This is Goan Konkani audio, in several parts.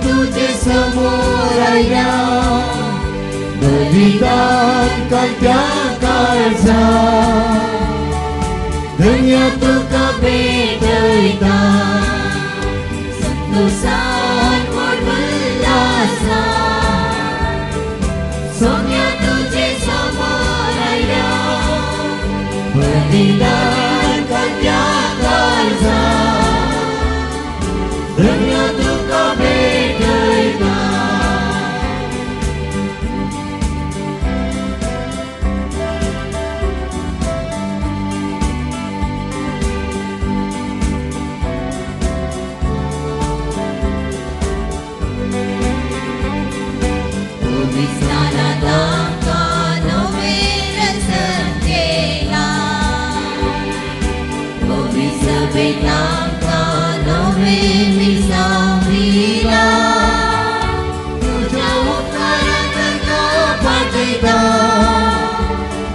तुझे समोर आयल्या बलिदान घालत्या काळजा धन्य तुका भेटयता संतोषान व्हड उल्हासान सोम्या तुझे समोर आयल्या बलिदान घालत्या काळजा धन्य तुका भेटयता.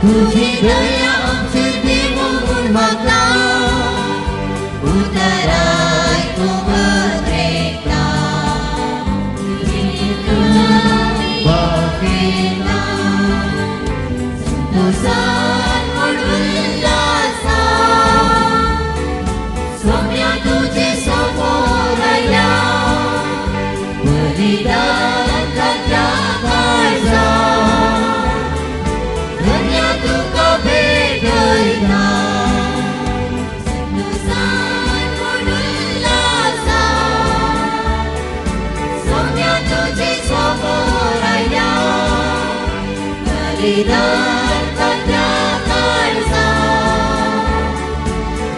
तुझी दया आमचेर देवो म्हूण मागता उतराय उबद्रेता बागेता संतोषान व्हड उल्हासान सोम्या तुझे समोर आयल्या बलिदान घालत्या काळजा धन्य तुका भेटयता संतोषान व्हड उल्हासान सोम्या तुझे समोर आयल्या बलिदान घालत्या काळजा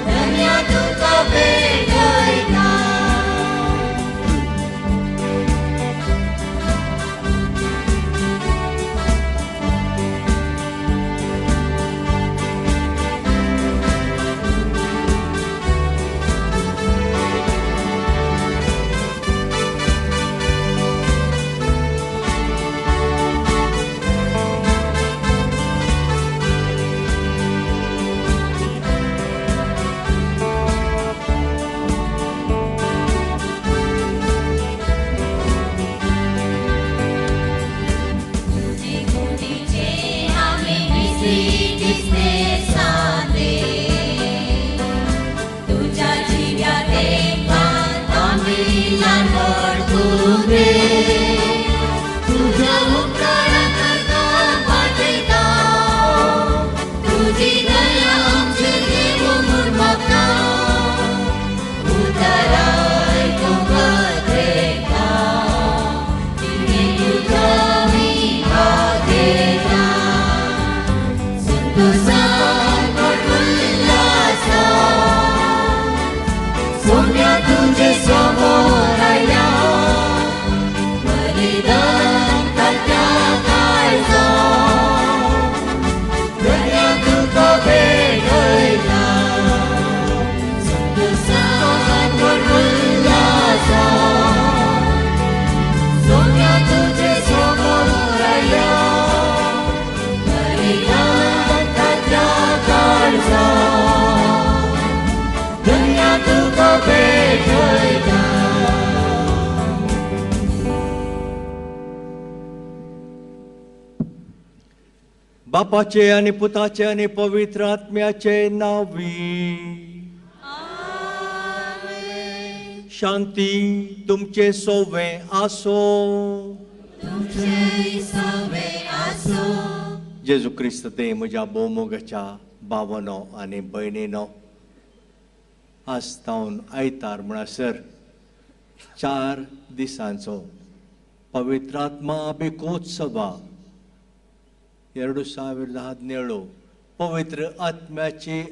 धन्य तुका भेटयता. तुझ्या उपकाराक पाठयता तुझी दया आमचेर देवो म्हूण मागता उतराय उबद्रेता तुका आमी बागेता संतोषान व्हड उल्हासान सोम्या तुझे समोर आयल्या बलिदान घालत्या काळजा धन्य तुका भेटयता संतोषान व्हड उल्हासान सोम्या तुझे समोर आयल्या बलिदान घालत्या काळजा धन्य तुका भेटयता. बापाचे आनी पुताचे आनी पवित्र आत्म्याचे नांवी शांती तुमचे सोवे आसो. जेजू क्रिस्त ते म्हज्या भोवमोगाच्या भावानो आनी भयणीनो, आज तावन आयतार म्हणसर 4 दिसांचो पवित्रात्मा अभिकोत्सवा 2017 पवित्र आत्म्याची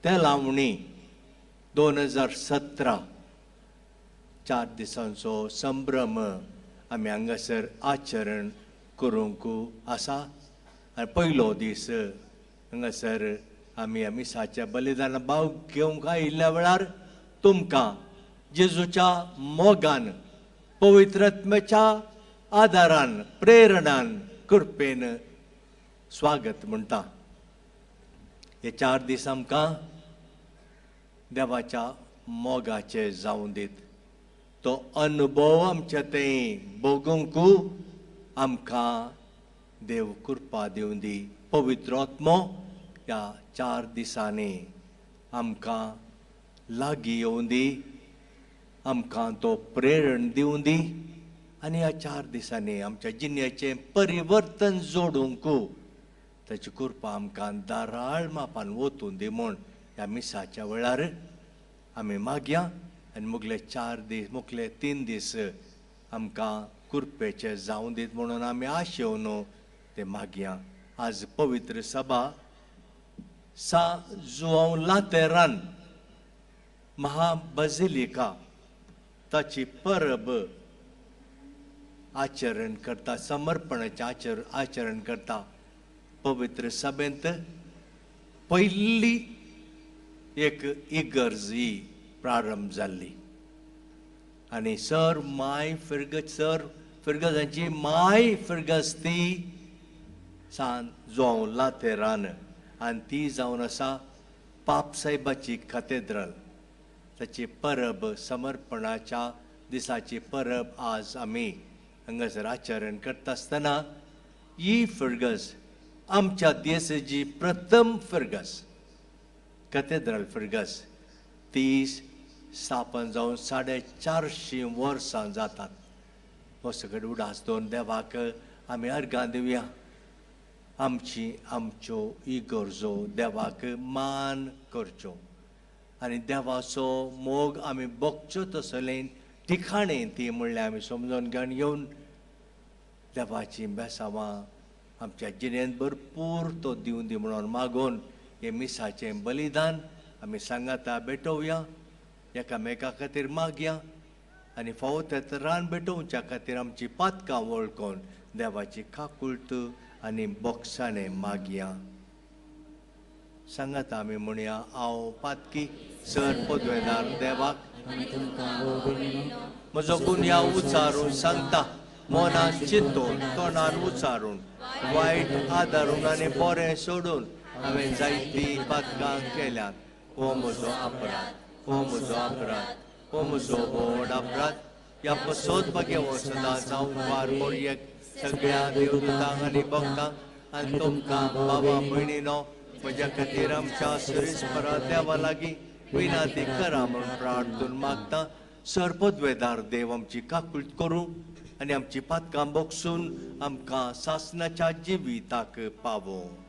तेलावणी 2017 4 दिसांचो संभ्रम आमी हांगासर आचरण करूंक आसा. आनी पयलो दीस हांगासर आमी मिसाच्या बलिदान भाव घेवंक आयिल्ल्या वेळार तुमकां जेजूच्या मोगान पवित्र आत्म्याच्या आदारान प्रेरणान कृपेन स्वागत म्हणटा. हे 4 दीस आमकां देवाच्या मोगाचे जावन दीत. तो अनुभव आमच्या थंय भोगूंक आमकां देव कृपा दिवं दी. पवित्र आत्मो ह्या 4 दिसांनी आमकां लागीं येवं दी, आमकां तो प्रेरण दिवं दी आनी ह्या 4 दिसांनी आमच्या जिणेचें परिवर्तन जोडूंक ताची कृपा आमकां दाराळ मापान वतूं दी म्हूण ह्या मिसाच्या वेळार आमी मागया. आनी मुगले 4 दीस, मुगले 3 दीस आमकां कृपेचे जावं दीत म्हणून आमी आशेवन ते मागया. आज पवित्र सभा सा जुआंव लातेरान महाबजिलिका ताची परब आचरण करता, समर्पणाचें आचरण करता. पवित्र सभेंत पयली एक इगर्ज ही प्रारंभ जाल्ली आनी सर my फिर्गज, सर फिर्गजांची my फिर्गज ती सान जुआंव लातेरान आनी ती जावन आसा पापसाहेबाची कातेद्रल. ताची परब, समर्पणाच्या दिसाची परब आज आमी हांगासर आचरण करता आसतना ही फिर्गज आमच्या देशाची प्रथम फिर्गज, कातेद्रल फिर्गज, ती स्थापन जावन 450 वर्सां जातात. हो सगळे उडास दवरून देवाक आमी अर्गां दिवया. आमची आमच्यो इगर्जो देवाक मान करच्यो आनी देवाचो मोग आमी भोगच्यो तसलें ठिकाणें ती म्हणल्यार आमी समजून घेवन येवन देवाचीं बेसांवां आमच्या जिणेंत भरपूर तो दिवं दी म्हणून मागून हें मिसाचें बलिदान आमी सांगाता भेटोवया, एकामेका खातीर मागया आनी फावो त्या रान भेटोवच्या खातीर आमची पातकां वळखून देवाची काकुळट आनी बोगसाणें मागया. सांगाता आमी म्हणया, हांव पातकी सर पदवेदार देवाक म्हजो गुन्यांव उचारून सांगता, मनान चिंतून तोंडान उचारून वायट आदारून आनी बरें सोडून हांवें जायतीं पातकां केल्यात. हो म्हजो अपराध, हो म्हजो अपराध, हो म्हजो व्हड अपराध. ह्या पसोत भाग्य सदांच हांव वार मोरयेक सगळ्या देवदूतांक आनी भक्तांक आनी तुमकां बाबा भयणीनो म्हज्या खातीर आमच्या सुरेस्परा देवा लागीं विनंती करा म्हूण प्रार्थून मागता. सर्पद्वेदार देव आमची काकुळट करूं आनी आमची पातकां बोगसून आमकां सासणाच्या जिविताक पावोवं.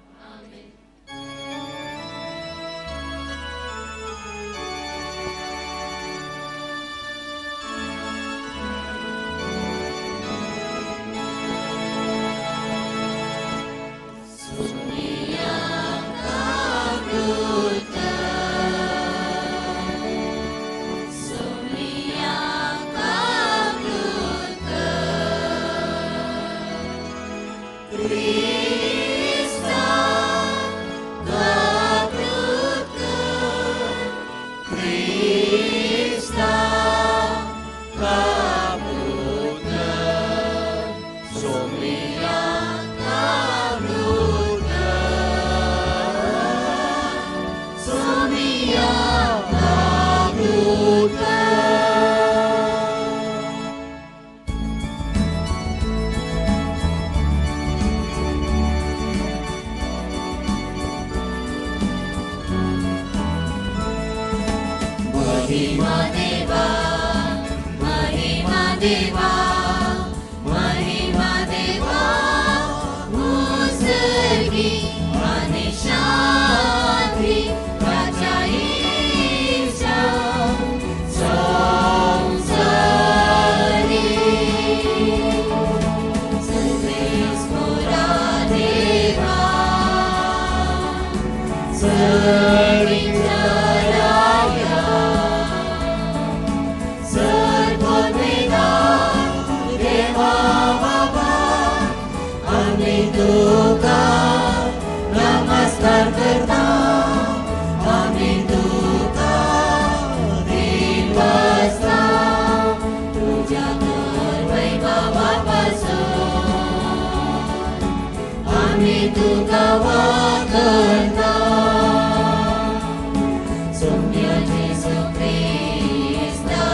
Sonia Jesu Christa.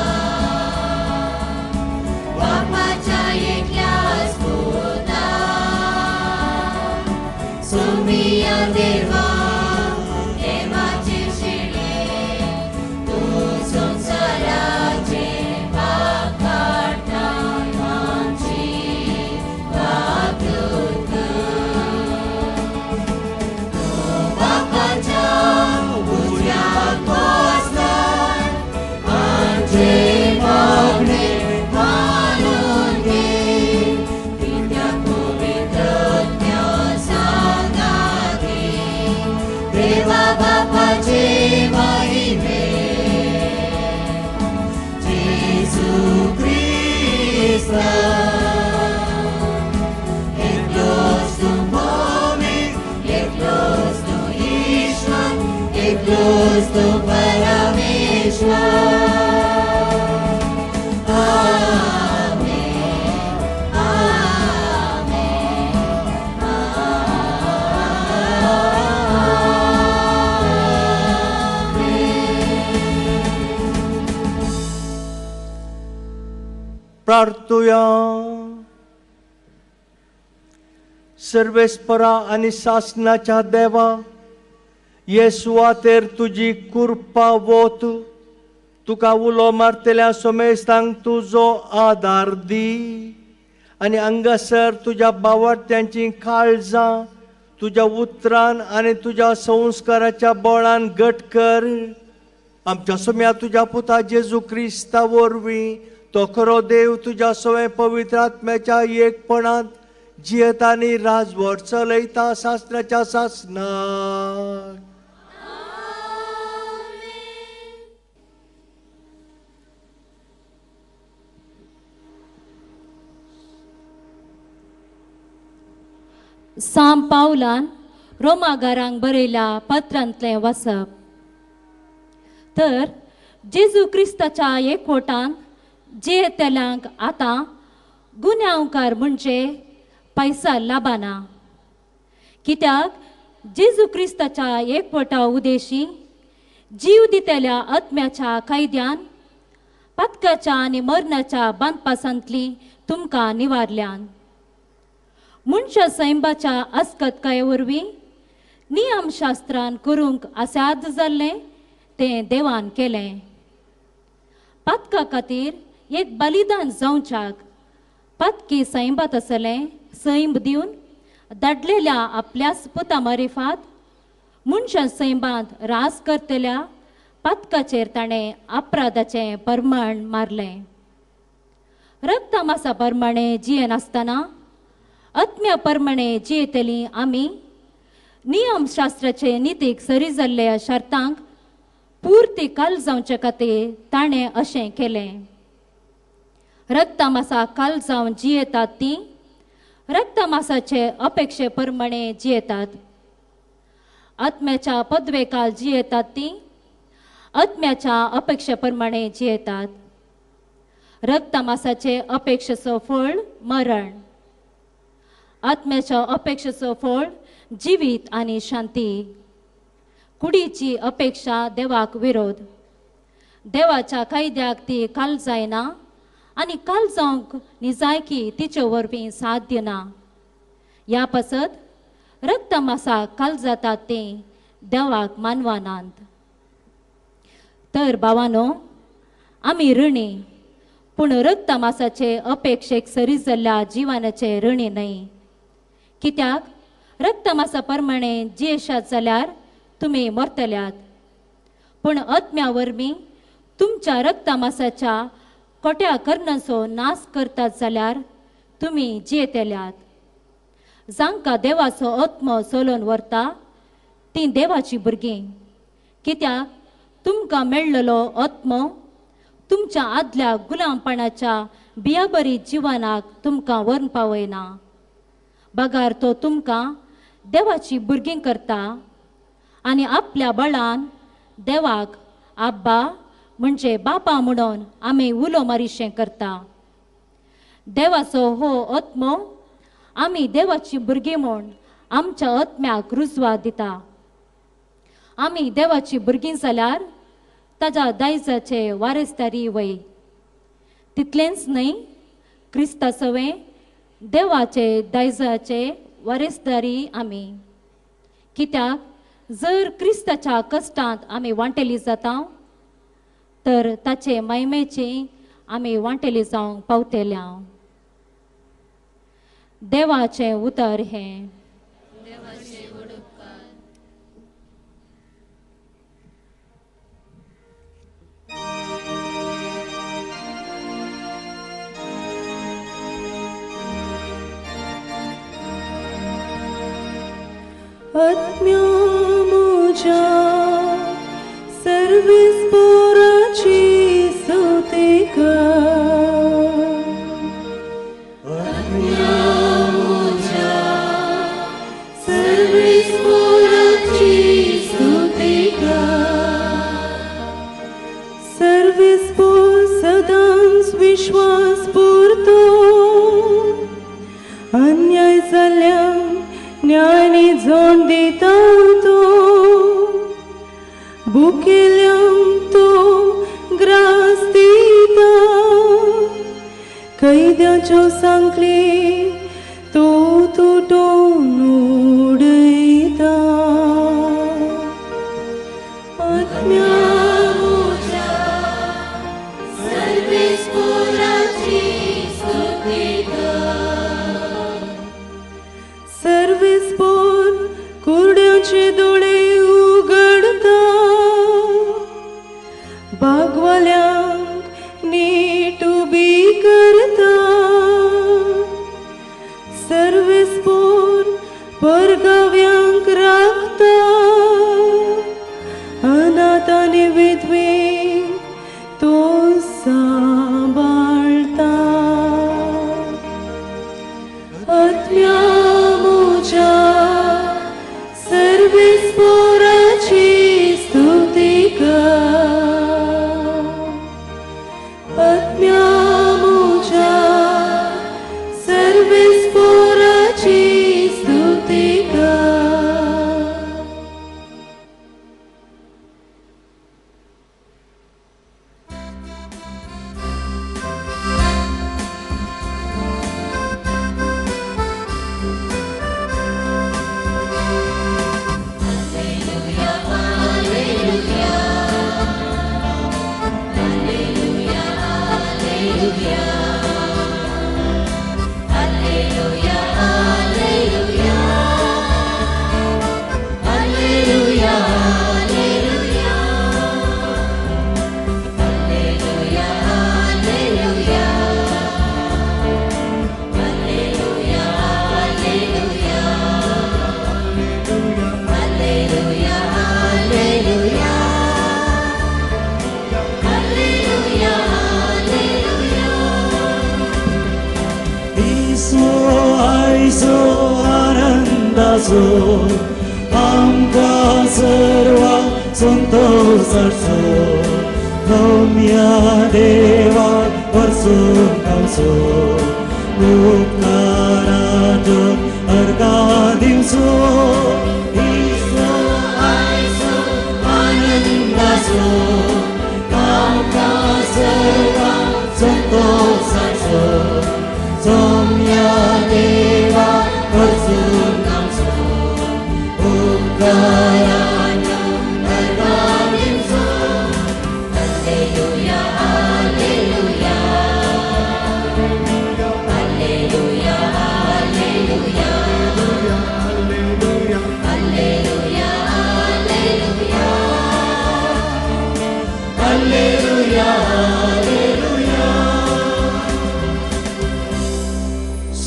सोमिया देवा देवाचे शिळे तूं संवसाराचे पाप काडटा आमची वागणूक कर. तूं बापाच्या उजव्याक बसला आमचे मागणे मानून घे. कित्याक पवित्र आत्म्या सांगाती देवा बापाचे महिमे. जेजू क्रिस्ता एकलोच तूं मोमीक, एकलोच तूं ईश्वर, एकलोच तूं परमेश्वर. आमेन, आमेन, प्रार्थुया. सर्वेस्परा आनी सासनाच्या देवा, हे सुवातेर तुजी कृपा वत तुका उलो मारतल्या समेस्तांक तुजो आदार दी आनी हांगासर तुज्या बावडट्यांची काळजां तुज्या उतरान आनी तुज्या संस्काराच्या बळान घट कर. आमच्या सोम्या तुज्या पुता जेजू क्रिस्ता वरवीं तो खरो देव तुज्या सवें पवित्र आत्म्याच्या एकपणांत जियेता आनी राजवट चलयता सासणाच्या सासणाक. साम पावलान रोमागारांक बरयल्या पत्रांतलें वाचप. तर जेजू क्रिस्ताच्या एकवटान जियेतल्यांक आतां गुन्यांवकार म्हणजे पैसा लाबाना. कित्याक जेजू क्रिस्ताच्या एकवटा उदेशी जीव दितल्या आत्म्याच्या कायद्यान पातकाच्या आनी मरणाच्या बांदपासांतली तुमकां निवारल्यान. मनशा सैंबाच्या आस्कतकाये वरवीं नियमशास्त्रान करूंक असाद जाल्लें तें देवान केलें. पातका खातीर एक बलिदान जावच्याक पातकी सैंबात आसलें सैंब दिवन धाडलेल्या आपल्याच पुता मारिफात मनशा सैंबांत रास करतल्या पातकाचेर ताणें अपराधाचें परमाण मारलें. रक्तमासा परमाणें जियेनासतना आत्म्या परमाणें जियेतली आमी नियमशास्त्राचे नितीक सरी जाल्ल्या शर्तांक पुर्ती काल जावचे खातीर ताणें अशें केलें. रक्तमासा काल जावन जियेतात तीं रक्तमासाचे अपेक्षे परमाणें जियेतात. आत्म्याच्या पदवेकाल जियेतात तीं आत्म्याच्या अपेक्षे परमाणें जियेतात. रक्तमासाचे अपेक्षेचो फळ मरण, आत्म्याच्या अपेक्षेचो फळ जिवीत आनी शांती. कुडीची अपेक्षा देवाक विरोध, देवाच्या कायद्याक ती काल जायना आनी काल जावंक निजायकी तिचे वरवीं साध्य ना. ह्या पासत रक्तमासाक काल जातात तीं देवाक मानवानात. तर भावानो, आमी ऋणी, पूण रक्तमासाचे अपेक्षेक सरी जाल्ल्या जिवानाचे ऋणी न्हय. कित्याक रक्तमासा प्रमाणे जियेशात जाल्यार तुमी मरतल्यात, पूण आत्म्या वरवीं तुमच्या रक्तमासाच्या कोट्या कर्णाचो नाश करतात जाल्यार तुमी जियेतल्यात. जांकां देवाचो आत्मो चलोवन व्हरता तीं देवाचीं भुरगीं. कित्याक तुमकां मेळ्ळलो आत्मो तुमच्या आदल्या गुलामपणाच्या बियाबरी जिवनाक तुमकां व्हरून पावयना, बगार तो तुमकां देवाची भुरगीं करता आनी आपल्या बळान देवाक आब्बा म्हणजे बापा म्हणून आमी उलो मारिशें करता. देवाचो हो आत्मो आमी देवाची भुरगीं म्हूण आमच्या आत्म्याक रुजवात दिता. आमी देवाची भुरगीं जाल्यार ताज्या दायजाचे वारसदारी वय. तितलेंच न्हय, क्रिस्ता सवें देवाचे दायजाचे वारसदारी आमी. कित्याक जर क्रिस्ताच्या कश्टांत आमी वांटेली जाता तर ताचे महिमेची आमी वांटेली जावंक पावतल्या. देवाचें उतर हें. आत्म्या म्हज्या सर्वेस्पोराची स्तुती कर. आत्म्या म्हज्या सर्वेस्पोराची स्तुती कर. सर्वेस्पोर सदांच विश्वास पुरतो, अन्याय जाल्ल्यांक ज्ञानी जोड दिता तो, भुकेल्यांक तो ग्रास दिता, कैद्याच्यो सांखळी तो तुटोवन उडयता. आत्म्या म्हज्या सर्वेस्पोराची स्तुती कर. सर्वेस्पोर कुरड्याचे दोळे उगडता, बागवाल्यांक नीट उबी करता. सर्वेस्पोर परगाव्यांक राखता, अनाथ आनी विधवेंक तो सांबाळटा. आत्म्या म्हज्या सर्वेस्पोराची स्तुती कर. आत्म्या म्हज्या सर्वेस्पोराची स्तुती कर. आमकां सर्वां संतोषाचो थम्या देवाक वर्सून गावचो, उपकाराचो अर्घां दिवचो. इसो आयचो आनंदाचो आमकां सर्वां संतोषाचो थम्या देवाक वर्सून गावचो, उपकाराचो अर्घां दिवचो. Alleluia, alleluia, alleluia, alleluia, alleluia, alleluia, alleluia, alleluia.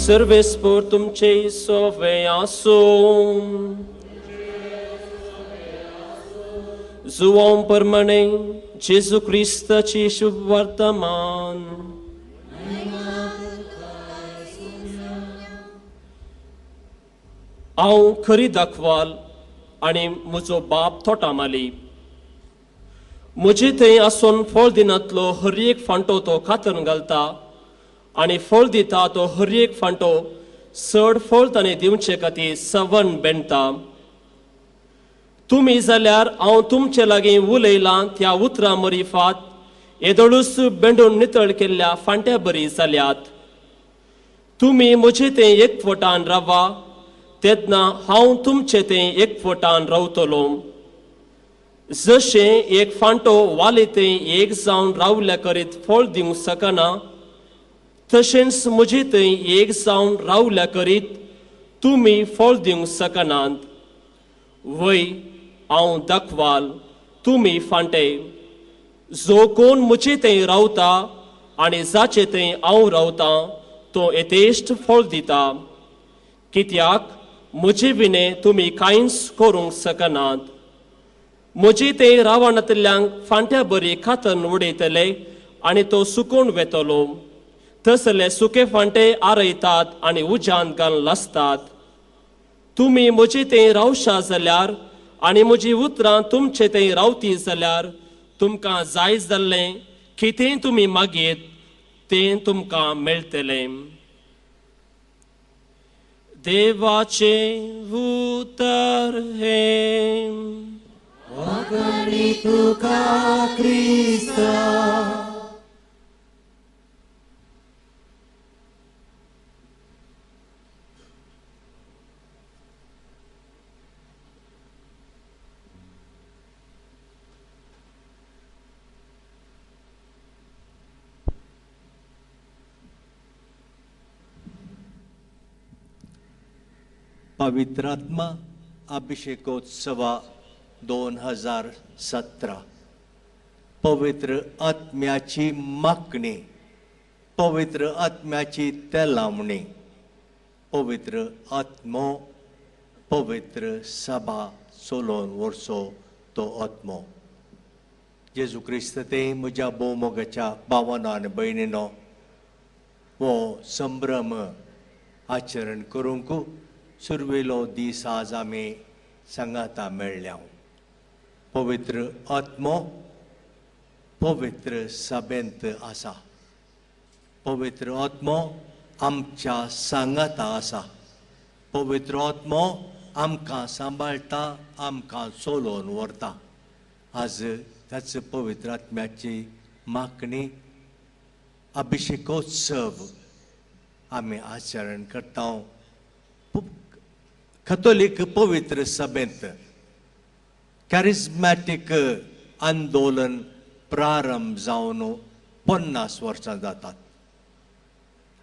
सर्वेस्पोर तुमचे सोवे आसूं. जुवां परमाणे जेजू क्रिस्ताची शुभवर्तमान. हांव खरी दाखवाल आनी म्हजो बाप थोटा माली. म्हजे थंय आसून फळ दिनांतलो हर एक फांटो तो कातरून घालता आनी फळ दिता तो हर एक फांटो चड फळ ताणें दिवचे खातीर सवन बेणटा. तुमी जाल्यार हांव तुमचे लागीं उलयलां त्या उतरां मरिफात येदोळूच बेंडून नितळ केल्ल्या फांट्या बरी जाल्यात. तुमी म्हजे तें एकवटान रावा तेन्ना हांव तुमचे तें एकवटान रावतलो. जशें एक फांटो वाले तें एक जावन रावल्या करीत फळ दिवंक शकना, तशेंच म्हजे थंय एक जावन रावल्या करीत तुमी फळ दिवंक शकनात. वय हांव दाखवाल, तुमी फांटे. जो कोण म्हजे थंय रावता आनी जाचे थंय हांव रावतां तो यथेश्ट फळ दिता, कित्याक म्हजे विणे तुमी कांयच करूंक शकनात. म्हजे थंय रावणांतल्यांक फांट्या बरी खातन उडयतले आनी तो सुकून वेतलो. तसले सुके फांटे आरयतात आनी उज्यांत घालून लासतात. तुमी म्हजे थंय रावशा जाल्यार आनी म्हजी उतरां तुमचे थंय रावती जाल्यार तुमकां जाय जाल्लें कितें तुमी मागीत तें तुमकां मेळटलें. देवाचें उतर हें. वाखाणी तुका क्रिस्ता. पवित्रात्मा अभिषेकोत्सवा 2017. पवित्र आत्म्याची मागणी, पवित्र आत्म्याची तेलावणी, पवित्र आत्मो पवित्र सभा चलोवन व्हरचो तो आत्मो. जेजू क्रिस्त ते म्हज्या भोवमोगाच्या भावानो आनी भयणीनो, हो संभ्रम आचरण करूंक सुरवेलो दीस आज आमी सांगाता मेळ्ळ्या. पवित्र आत्मो पवित्र सभेंत आसा, पवित्र आत्मो आमच्या सांगाता आसा, पवित्र आत्मो आमकां सांबाळटा, आमकां चलोवन व्हरता. आज त्याच पवित्र आत्म्याची मागणी अभिषेकोत्सव आमी आचरण करता. कथोलीक पवित्र सभेंत कॅरिज्मॅटीक आंदोलन प्रारंभ जावन 50 वर्सां जातात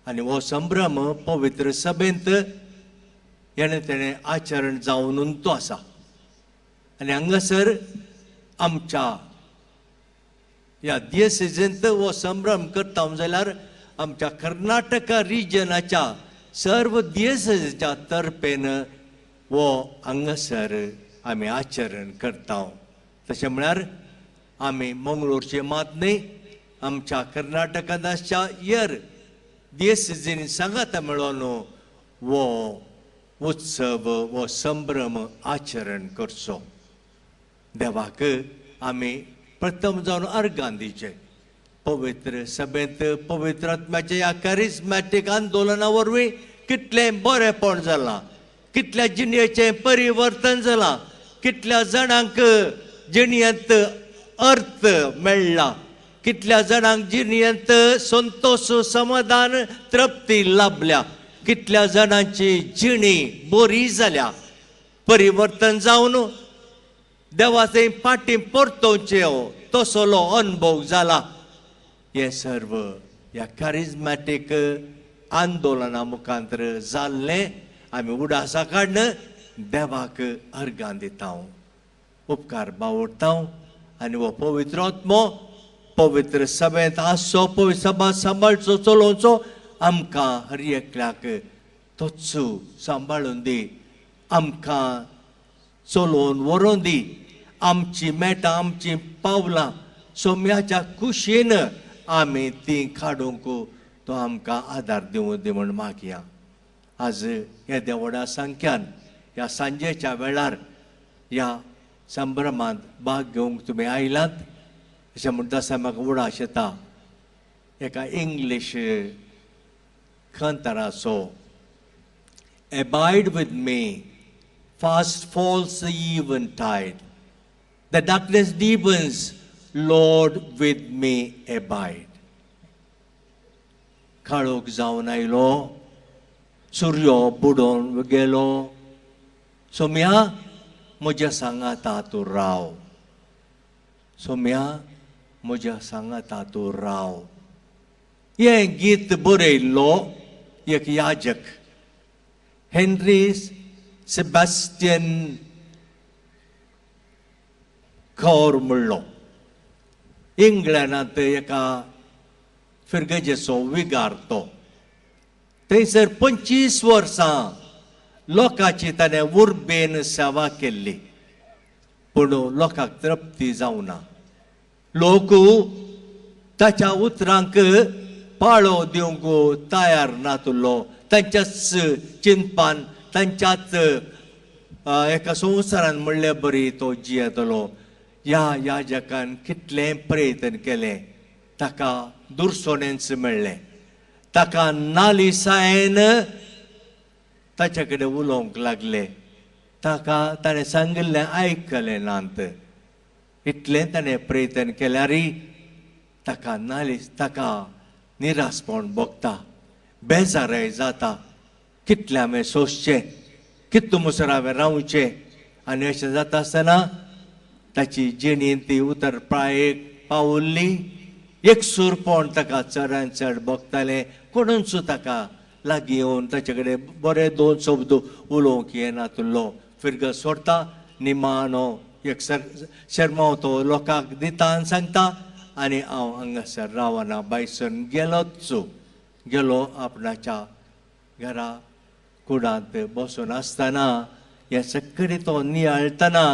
आनी हो संभ्रम पवित्र सभेंत हेणें तेणें आचरण जावन तो आसा. आनी हांगासर आमच्या ह्या दियसेजींत हो संभ्रम करता जाल्यार आमच्या कर्नाटका रिजनाच्या सर्व दियसेजीच्या तर्फेन हो हांगासर आमी आचरण करता. तशें म्हळ्यार आमी मंगळूरचे मात न्हय, आमच्या कर्नाटकांत आसच्या यर दियसेजींनी सांगाता मेळोन हो उत्सव हो संभ्रम आचरण करचो. देवाक आमी प्रथम जावन अर्गां दिवचें. पवित्र सभेंत पवित्र आत्म्याच्या ह्या कॅरिज्मॅटीक आंदोलना वरवीं कितलें बरेंपण जालां, कितल्या जिणेचें परिवर्तन जालां, कितल्या जाणांक जिणेंत अर्थ मेळ्ळा, कितल्या जाणांक जिणेंत संतोश समाधान तृप्ती लाभल्या, कितल्या जाणांची जिणी बरी जाल्या. परिवर्तन जावन देवाचे फाटीं परतोवचे तसलो अनुभव जाला. हें सर्व ह्या कॅरिज्मॅटीक आंदोलना मुखांतर जाल्लें आमी उडासा काडून देवाक अर्गां दिता, उपकार बावडटा आनी हो पवित्र आत्मो पवित्र सभेंत आसचो, पवित्र सभा सांबाळचो, चलोवचो. आमकां हर एकल्याक तोच सांबाळून दी, आमकां चलोवन व्हरोन दी. आमची मेटां, आमचीं पावलां सोम्याच्या कुशीन आमी तीं काडूंक तो आमकां आदार दिवं दी म्हूण मागया. आज येद्या व्हडा संख्यान ह्या सांजेच्या वेळार ह्या संभ्रमांत भाग घेवंक तुमी आयलात अशें म्हणटा आसतना म्हाका उडास येता एका English कांताराचो. Abide with me, fast falls the eventide, the darkness deepens, Lord with me abide. काळोख जावन आयलो, सुर्यो बुडोवन गेलो, सोम्या म्हज्या सांगाता तूं राव, सोम्या म्हज्या सांगाता तूं राव. हें गीत बरयल्लो एक याजक हेनरी सेबास्टियन खौर म्हणलो. इंग्लंडांत एका फिर्गजेचो विगार तो. थंयसर 25 वर्सां लोकांची ताणें उर्बेन सेवा केल्ली, पूण लोकांक तृप्ती जावना. लोक ताच्या उतरांक पाळो दिवंक तयार नातलो. तांच्याच चिंतपान तांच्याच एका संवसारान म्हणले बरी तो जियेतलो. ह्या याजकान कितलें प्रयत्न केलें, ताका दुरसोणेंच मेळ्ळें. ताका नालिसायेन ताच्या कडेन उलोवंक लागले. ताका ताणें सांगिल्लें आयकलें नात. इतलें ताणें प्रयत्न केल्यारय ताका नालीस ताका निरासपण भोगता, बेजारय जाता. कितलें हांवें सोंसचें, कितले मुसर हांवें रावचें. आनी अशें जाता आसतना ताची जिणेंत ती उतर प्रायेक पावल्ली. एक सुरपण ताका चडान चड भोगतालें. कोणूच ताका लागीं येवन ताचे कडेन बरे दोन शब्द उलोवंक येनातलो. फिरगज सोडटा, निमाणो एक शर्माव तो लोकांक दिता आनी सांगता आनी हांव हांगासर रावना, बायसून गेलोच. गेलो आपणाच्या घरा कुडांत बसून आसतना हे सगळे तो नियाळटना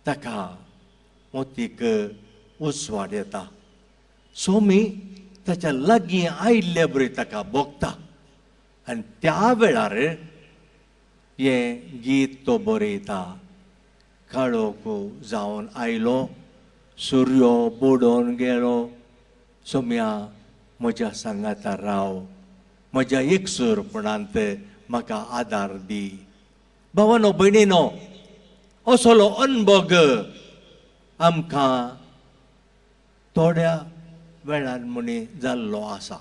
ताका मोतीक उजवाड येता. सोमी ताच्या लागीं आयिल्ले बरी ताका भोगता आनी त्या वेळार हें गीत तो बरयता. काळोख जावन आयलो, सुर्यो बुडोवन गेलो, सोम्या म्हज्या सांगाता राव, म्हज्या एकसूरपणांत म्हाका आदार दी. भावानो भयणीनो, असलो अनभोग आमकां थोड्या वेळान म्हणी जाल्लो आसा.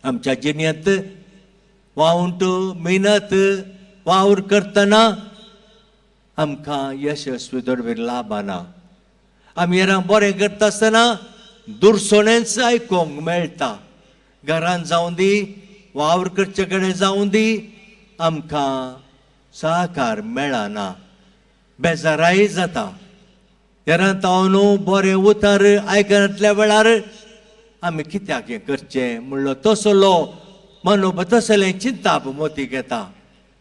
आमच्या जिणेंत वावंट मेहनत वावर करतना आमकां यशस्वी दडबीर लाभना. आमी हेरांक बरें करता आसतना दुरसोणेंच आयकूंक मेळटा. घरान जावं दी, वावर करचे कडेन जावं दी, आमकां सहकार मेळना, बेजाराय जाता. हेरांत हांव बरें उतर आयकनातल्या वेळार आमी कित्याक हें करचें म्हणलो तसलो मनोब तसलें चिंताप मोतीक येता,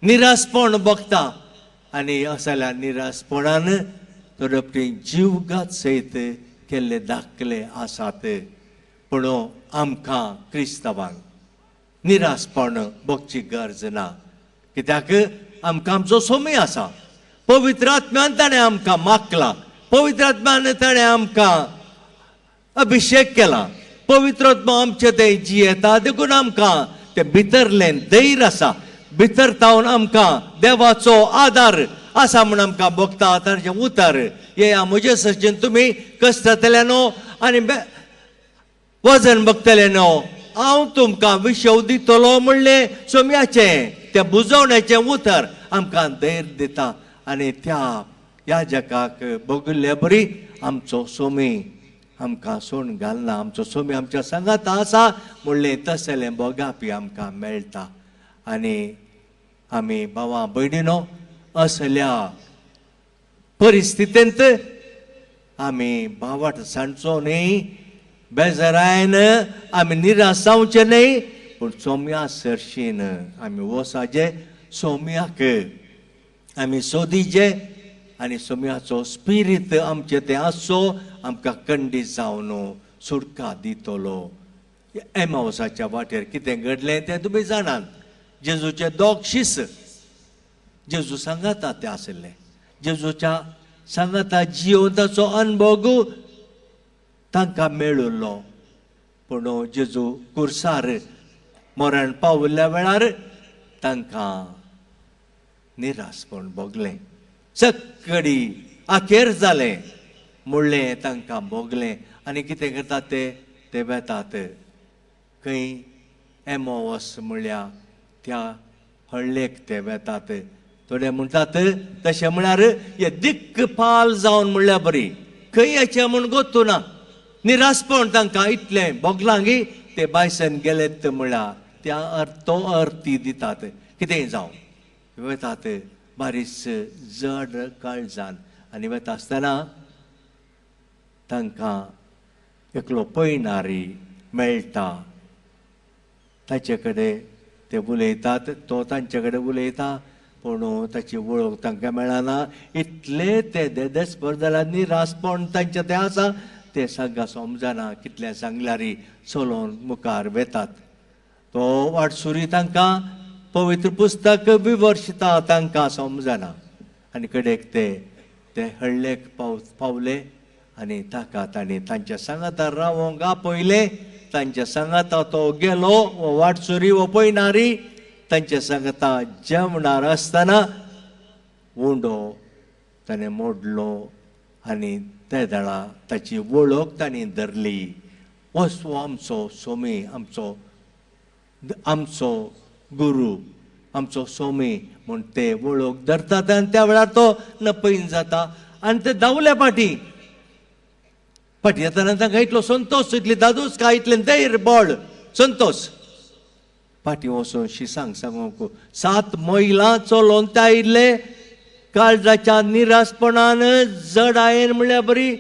निरासपण भोगता. आनी असल्या निरासपणान तर आपली जीवघात सयत केल्ले दाखले आसात. पूण आमकां क्रिस्तांवांक निरासपण भोगची गरज ना, कित्याक आमकां आमचो सोमी आसा. पवित्र आत्म्यान ताणें आमकां मागला, पवित्र आत्म्यान ताणें आमकां अभिशेक केला. पवित्र आत्मा आमचे ते जियेता, देखून आमकां तें भितरलें धैर्य आसा. भितर तावन आमकां देवाचो आदार आसा म्हूण आमकां भोगता. ताचें उतर येया म्हजे सचेन तुमी कश्टतले न्हू आनी वजन भोगतले न्हू, हांव तुमकां विशव दितलो म्हणलें सोम्याचें त्या बुजवण्याचें उतर आमकां धैर्य दिता. आनी त्या ह्या जगाक भोगिल्ले बरी आमचो सोमी आमकां सोण घालना, आमचो सोमी आमच्या सांगात आसा म्हणलें तसलें भोगापी आमकां मेळटा. आनी आमी भावा भयणीनो असल्या परिस्थितींत आमी भावाट सांडचो न्हय, बेजारायन आमी निराश जावचें न्हय, पूण सोम्या सरशीन आमी वसाचे, सोम्याक आमी सोदीचे आनी सोम्याचो स्पिरीत आमचे तें आसचो आमकां कंडी जावन सुटका दितलो. एमावसाच्या वाटेर कितें घडलें तें तुमी जाणात. जेजूचे दोग शिस जेजू सांगाता ते आशिल्ले. जेजूच्या सांगाता जियोवन ताचो अनभोग तांकां मेळिल्लो. पूण जेजू कुर्सार मरण पाविल्ल्या वेळार तांकां निरासपण भोगलें, सक्कडी अखेर जालें म्हणलें तांकां भोगलें. आनी कितें करतात ते ते वेतात खंय एमोवस म्हणल्या त्या हळ्ळेक ते वेतात. थोडे म्हणटात तशें म्हळ्यार हे दिक्कपाल जावन म्हणल्यार बरी खंय याचें म्हूण गोत्तू ना, निरासपण तांकां इतलें भोगलां ते बायसन गेलेत म्हळ्यार त्या अर्थ तो अर्थी दितात. कितेंय जावं वेतात बारीस जड काळजान आनी वेता आसतना तांकां एकलो पयणारी मेळटा. ताचे कडेन ते उलयतात, तो तांचे कडेन उलयता पूण ताची वळख तांकां मेळना. इतले ते देदेस्पर जाल्यार निरासपण तांचें तें आसा तें सांगा समजना. कितलें सांगल्यार चलोवन मुखार वेतात. तो वाटसुरी तांकां पवित्र पुस्तक विवर्शिता तांकां समजना आनी कडेक ते ते हळ्ळेक पावले आनी ताका तांणी तांच्या सांगाता रावोंक आपयलें. तांच्या सांगाता तो गेलो, वो वाटसुरी वो पयणारी तांच्या सांगाता जेवणार आसतना उंडो ताणें मोडलो आनी ते दळा ताची वळख तांणी धरली. वसो आमचो सोमी, आमचो आमचो गुरू, आमचो सोमी म्हूण ते वळख धरतात आनी त्या वेळार तो नपयन जाता आनी ते धांवले फाटीं फाटीं येतना तांकां इतलो संतोश, इतली दादूस काय, इतलें धैर्य बळ संतोश. फाटीं वचून शिसांक सांगूंक 7 मैलां चलोवन ते आयिल्ले काळजाच्या निरासपणान जडायेन म्हणल्यार बरी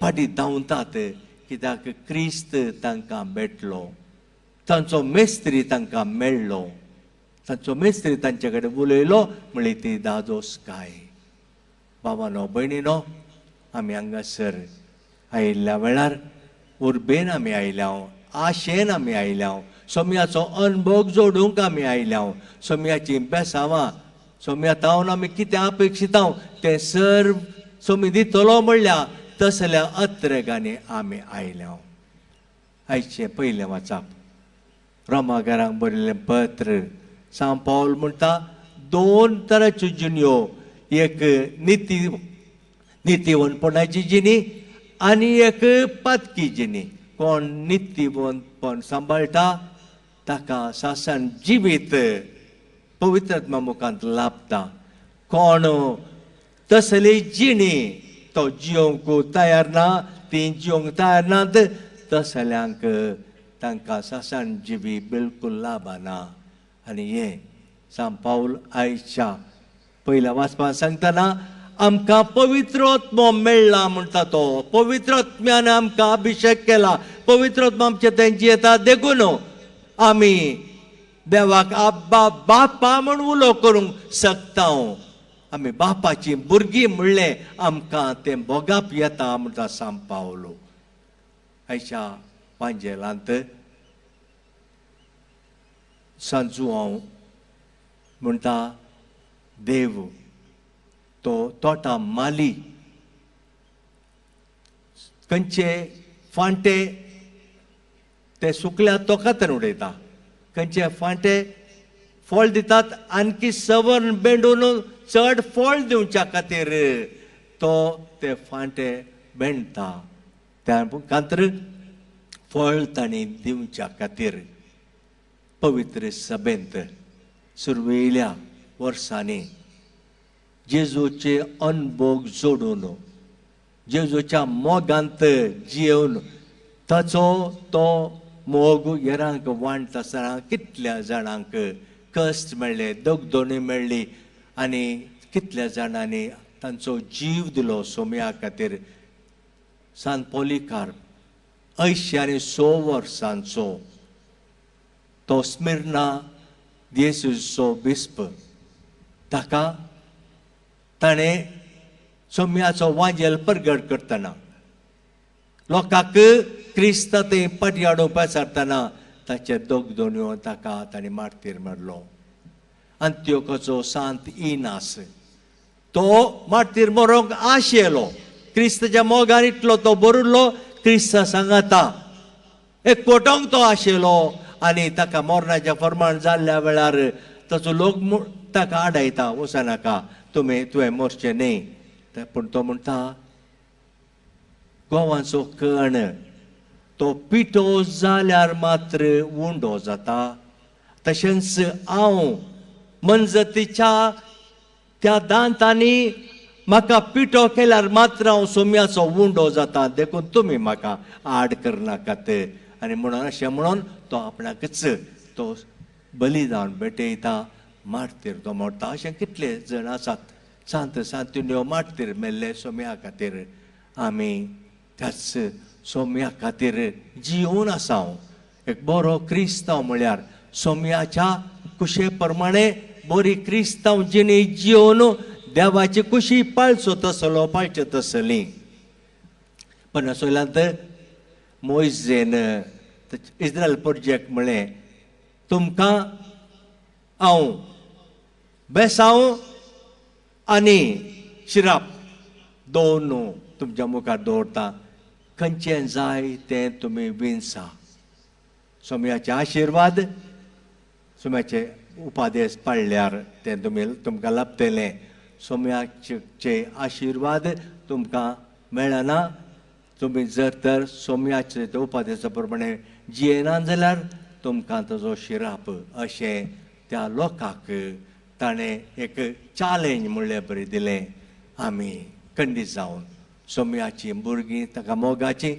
फाटीं धांवतात कित्याक क्रिस्त तांकां भेटलो, तांचो मेस्त्री तांकां मेळ्ळो, तांचो मेस्त्री तांचे कडेन उलयलो म्हणली ती दादोस काय. बाबानो भयणीनो, आमी हांगासर आयिल्ल्या वेळार उर्बेन आमी आयल्या, आशेन आमी आयल्या, सोम्याचो अनभोग जोडूंक आमी आयल्या, सोम्याची बेसांवां सोम्या तावन आमी कितें अपेक्षिता तें सर्व सोमी दितलो म्हणल्या तसल्या अत्रेगांनी आमी आयल्या. आयचें पयलें वाचप रोमागारांक बरयल्लें पत्र. सांव पावल म्हणटा 2 तराच्यो जिणयो, एक निती नितीवंतपणाची जिणी आनी एक पातकी जिणी. कोण नितीवंतपण सांबाळटा ताका सासन जिवीत पवित्रात्मा मुखांत लाभता. कोण तसली जिणी तो जियोंक तयार ना, ती जियोंक तयार नात तसल्यांक तांकां सासन जिवी बिलकूल लाभना. आनी हें सांव पावल आयच्या पयल्या वाचपान सांगतना आमकां पवित्र आत्मो मेळ्ळा म्हणटा तो. पवित्र आत्म्यान आमकां अभिशेक केला, पवित्र आत्मो आमचे तेंची येता देखून आमी देवाक आब्बा बापा म्हूण उलो करूंक शकता. आमी बापाची भुरगीं म्हणलें आमकां तें भोगाप येता म्हणटा सांव पावलो. आयच्या पांजेलांत सांजुआंव म्हणटा देव तो तोटा माली खंयचे फांटे ते सुकल्या तोकातन उडयता, खंयचे फांटे फळ दितात आणखी सवर्ण बेंडून चड फळ दिवच्या खातीर तो ते फांटे बेंडता, त्या खातीर फळ तांणी दिवच्या खातीर. पवित्र सभेंत सुरवेल्या वर्सांनी जेजूचे अनभोग जोडून जेजूच्या मोगांत जियेवन ताचो तो मोग हेरांक वांट आसतना कितल्या जाणांक कश्ट मेळ्ळे, दगदोणी मेळ्ळी आनी कितल्या जाणांनी तांचो जीव दिलो सोम्या खातीर. सांत पोलिकार्प 80 आनी 100 वर्सांचो तो स्मिर्ना जेजूचो बिस्प, ताका ताणें सोम्याचो वांजेल परगट करतना लोकांक क्रिस्ता ते पाटी हाडूंक पसारतना ताचे दोग दोन्यो ताका ताणें मार्तीर मारलो. अंत्योकाचो सांत इनास तो मार्तीर मरोंक आशेलो, क्रिस्ताच्या मोगान इतलो तो बरुल्लो, क्रिस्ता सांगाता एक पोटोंक तो आशेलो आनी ताका मरणाच्या फर्माण जाल्ल्या वेळार ताचो लोक ताका आडायता, वचनाका तुमी तुवें मरचें न्ही. पूण तो म्हणटा गोवाचो कण तो पिठो जाल्यार मात्र उंडो जाता, तशेंच हांव मनजतीच्या त्या दांतांनी म्हाका पिठो केल्यार मात्र हांव सोम्याचो उंडो जाता, देखून तुमी म्हाका आड करनाकात. आनी म्हणून अशें म्हणून तो आपणाकच तो बलिदान भेटयता, मार्तीर तो मरता. अशें कितले जण आसात, सांत सांतिन्यो मार्तीर मेल्ले सोम्या खातीर. आमी त्याच सोम्या खातीर जिवन आसा. एक बरो क्रिस्तांव म्हळ्यार सोम्याच्या कुशे प्रमाणे बरी क्रिस्तांव जिणी जिवन देवाची कुशी पाळचो तसलो, पाळचे तसली. पण असोल्यांत मोयजेन इस्रायल प्रोजेक्ट म्हळें, तुमकां हांव बेसांव आनी शिराप दोन तुमच्या मुखार दवरता, खंयचें जाय तें तुमी विंचा. सोम्याचे आशिर्वाद, सोम्याचे उपादेश पाळल्यार तें तुमी तुमकां लाभतलें. सोम्याचे आशिर्वाद तुमकां मेळना, तुमी जर तर सोम्याचे ते उपादेशा प्रमाणे जियेना जाल्यार तुमकां ताजो शिराप. अशें त्या लोकांक ताणें एक चॅलेंज म्हणलें बरें दिलें. आमी खंडीत जावन सोम्याची भुरगीं ताका मोगाची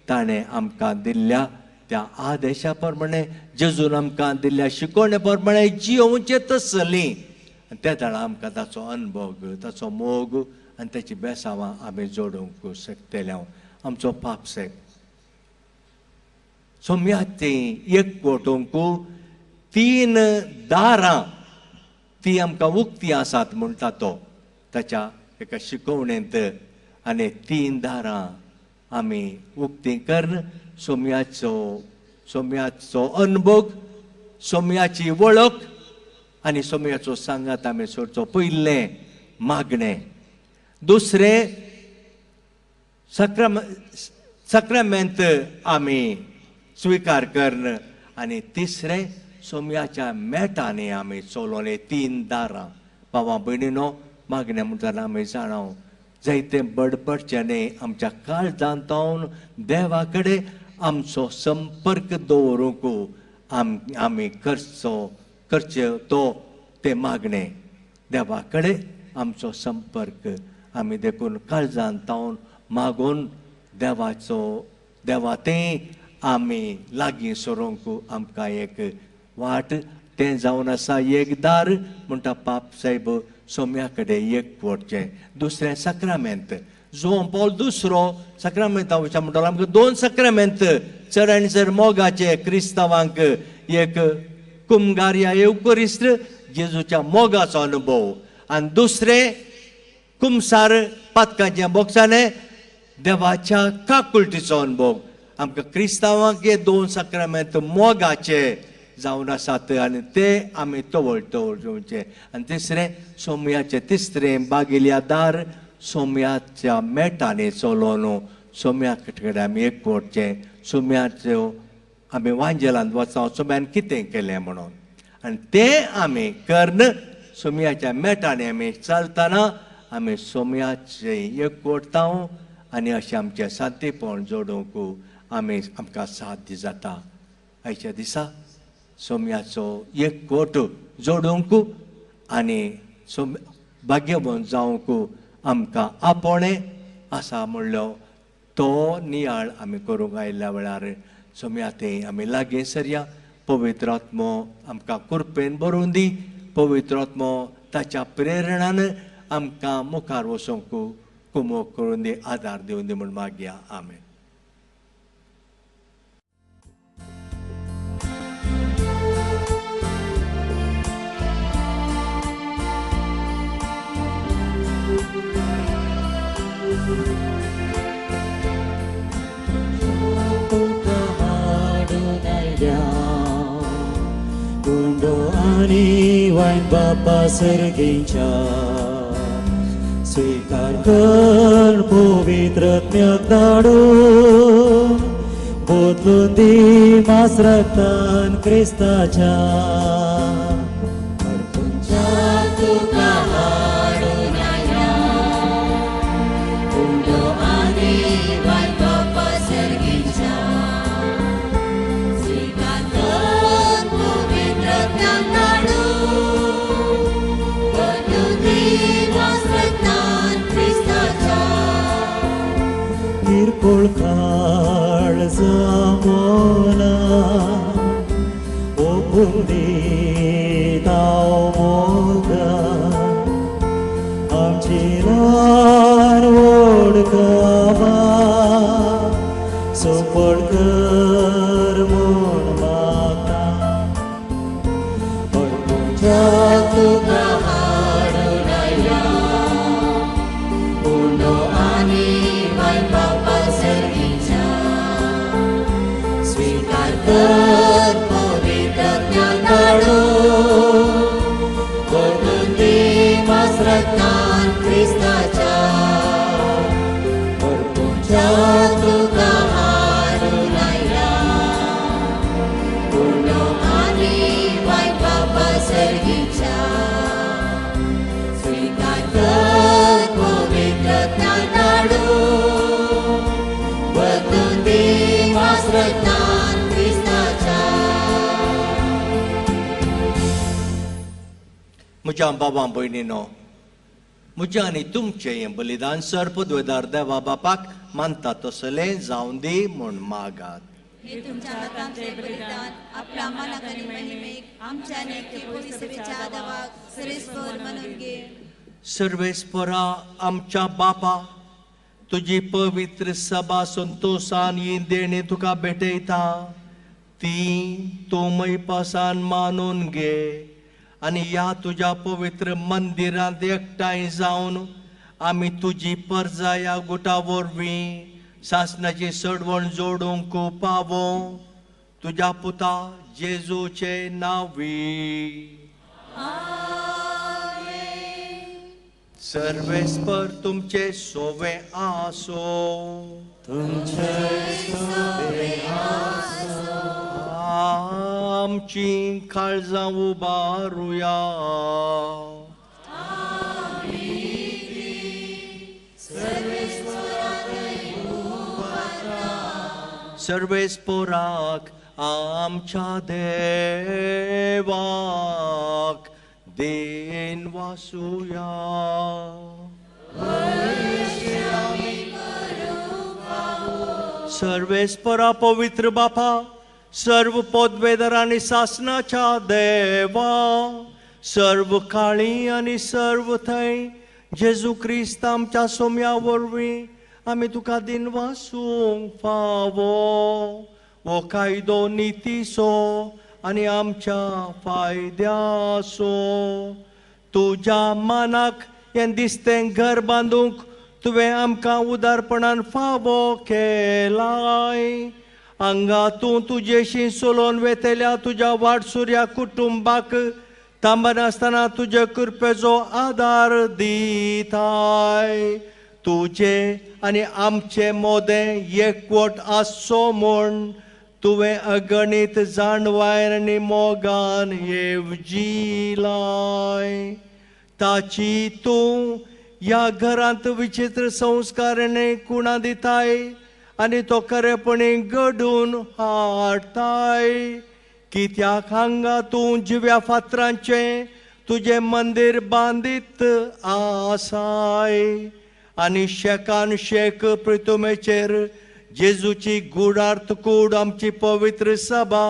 ताणें आमकां दिल्ल्या त्या आदेशा प्रमाणे, जेजून आमकां दिल्ल्या शिकवणे प्रमाणे जियोवचें तसलीं. आनी त्या वेळार आमकां ताचो अनुभव, ताचो मोग आनी ताची बेसांवां आमी जोडूंक शकतले. आमचो पाप सायब सोम्याची एक वटोवंक 3 दारां ती आमकां उक्ती आसात म्हणटा तो ताच्या एका शिकवणेंत. आनी 3 दारां आमी उक्ती करून सोम्याचो सोम्याचो अनुभव, सोम्याची वळख आनी सोम्याचो सांगात आमी सोडचो. पयलें मागणें, दुसरें सक्रामेंत आमी स्विकार करून, आनी तिसरें सोम्याच्या मेटांनी आमी चलोवले. 3 दारां. बाबा भयणीनो, मागणें म्हणटाना आमी जाणाव जायते बडबडचें न्ही, आमच्या काळजांत देवा कडेन आमचो संपर्क दवरूंक आमी करचो करचें तो तें मागणें. देवा कडेन आमचो संपर्क आमी देखून काळजांत तावन मागून देवाचो देवा तें आमी लागीं सरूंक आमकां एक वाट तें जावन आसा एक दार म्हणटा पाप सायब सोम्या कडेन एक वटचें. दुसरें साक्रामेंत, जों पॉल दुसरो साक्रामेंता वचता म्हणटालो आमकां 2 साक्रामेंत चड आनी चड मोगाचे क्रिस्तांवांक, एक कुमगार या येवकरिस्त जेजूच्या मोगाचो अनुभव, आनी दुसरें कुमसार पातकाच्या बोक्साने देवाच्या काकुळटीचो अनुभव. आमकां क्रिस्तांवांक हे 2 साक्रामेंत मोगाचे जावन आसात आनी ते आमी तवळ तवळ घेवचे. आनी तिसरें सोम्याचें तिसरें बागेल्या दार सोम्याच्या मेटांनी चलोवन सोम्या कडेन आमी एक वटचें. सोम्याच्यो आमी वांजेलांत वचों सोम्यान कितें केलें म्हणून, आनी तें आमी करून सोम्याच्या मेटांनी आमी चलतना आमी सोम्याचें एक वटता आनी अशें आमचें सादेपण जोडूंक आमी आमकां साध्य जाता. आयच्या दिसा सोम्याचो एक कोट जोडूंक आनी भाग्यवंत जावंक आमकां आपोवणें आसा म्हणलो तो नियाळ आमी करूंक आयिल्ल्या वेळार सोम्या तें आमी लागीं सरया. पवित्र आत्मो आमकां कृपेन भरून दी. पवित्र आत्मो ताच्या प्रेरणान आमकां मुखार वचूंक कुमोक करून दी, आदार दिवन दी म्हूण मागया. आमेन. आनी वायन बापा सर्गींच्या स्वीकार कर पवित्र आत्म्याक धाडून बदलून दी मास रक्तान क्रिस्ताच्या. तुका हाडून आयला उंडो आनी वायन बापा सर्गींच्या स्वीकार कर पवित्र आत्म्याक धाडून बदलून दी काळजा मोना ओपून दिता मोगा आमची ल्हान व्हड कामां सोंपण कर म्हूण मागता तुका हाडून आयल्या उंडो आनी माय बापा सर्गीच्या स्वीकार कर पवित्र ज्ञान बदलून दी मासरतान क्रिस्ताच्या परतूनच्या तुका हाडून आयल्या उंडो आनी माय बापा सर्गीच्या स्वीकार कर पवित्र ज्ञान बदलून दी मासरतान क्रिस्ताच्या. म्हज्या बाबा भयणीनो, म्हज्या आनी तुमचें हें बलिदान सर्पद्वेदार देवा बापाक मानता तसलें जावन दी म्हूण मागात. हे तुमच्या हातांतले बलिदान आपल्या मानाक आनी महिमेक आमच्या आनी पवित्र सभेच्या देवाक सरेस्पर म्हणून घे. सर्वेस्परा आमच्या बापा, तुजी पवित्र सभा संतोशान ही देणी तुका भेटयता ती तूं मैपासान मानून घे आनी ह्या तुज्या पवित्र मंदिरांत एकठांय जावन आमी तुजी परजा ह्या गुटा वरवीं सासणाची सडवण जोडूंक पावो तुज्या पुता जेजूचे नांवी. सर्वेस्पर तुमचे सोवे आसो. तुमचे सोवे आसो. आमची काळजां उबारुया. सर्वेस्पराक आमच्या देवाक then वासुया. सर्वेस्परा पवित्र बापा, सर्व पदवेदर आनी सासनाच्या देवा, सर्व काळी आनी सर्व थंय जेजू क्रिस्त आमच्या सोम्या वरवीं आमी तुका दिन वासूंक फावो. हो कायदो नितीचो आनी आमच्या फायद्याचो. तुज्या मानाक हें दिसतें घर बांदूंक तुवें आमकां उदारपणान फावो केलाय. हांगा तूं तुजेशी चलोवन वेतल्या तुज्या वाटसुऱ्या कुटुंबाक थांबनासतना तुजे कृपेचो आदार दिताय. तुजे आनी आमचे मोदें एकवट आसचो म्हूण तुवें अगणीत जाणवाय आनी मोगान येवजिलाय. ताची तूं ह्या घरांत विचित्र संस्कार आनी कुणां दिताय आनी तो खरेपणी घडून हाडटाय. कित्याक हांगा तूं जिव्या फातरांचें तुजें मंदीर बांदीत आसाय आनी शेकान शेक प्रितुमेचेर जेजूची गुडार्थ कूड आमची पवित्र सभा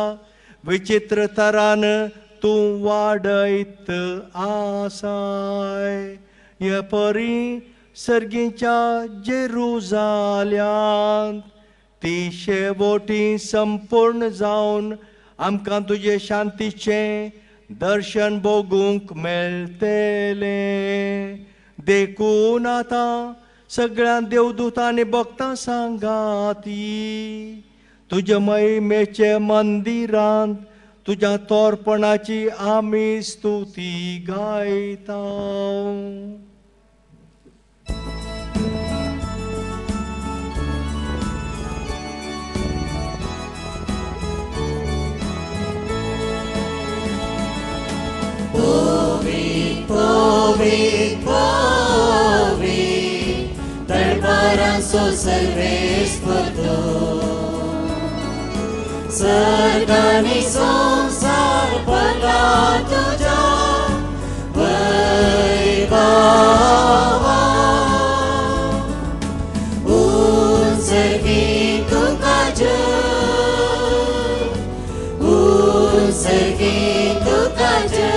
विचित्र तरान तूं वाडयत आसाय. हे परी सर्गीच्या जेरुजाल्यांत ती शेवटी संपूर्ण जावन आमकां तुजे शांतीचें दर्शन भोगूंक मेळटलें. देखून आतां सगळ्या देवदूतांनी भक्तां सांगाती तुज्या महिमेचे मंदिरांत तुज्या तोरपणाची आमी स्तुती गायता. Povi, povi, तळपारांचो सर्वेस्पर तूं. सर्ग आनी संवसार भरला तुज्या वैभवान. उंच सर्गी सर्गी तुका जय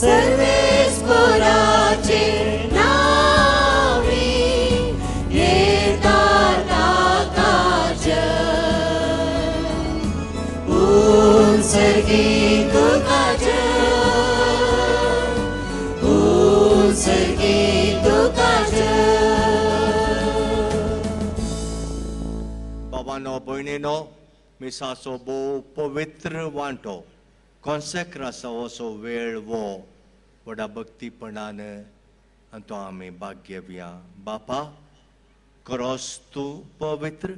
सर्वेस्पराचे नावी येता ताका जय सर्गी तुका जय सर्गी तुका जय. बाबानो भयणीनो, मिसाचो भोव पवित्र वांटो कॉन्सेक्रासाचो असो वेळ वो व्हडा भक्तीपणान आनी तो आमी भाग घेवया. बापा, क्रॉस तूं पवित्र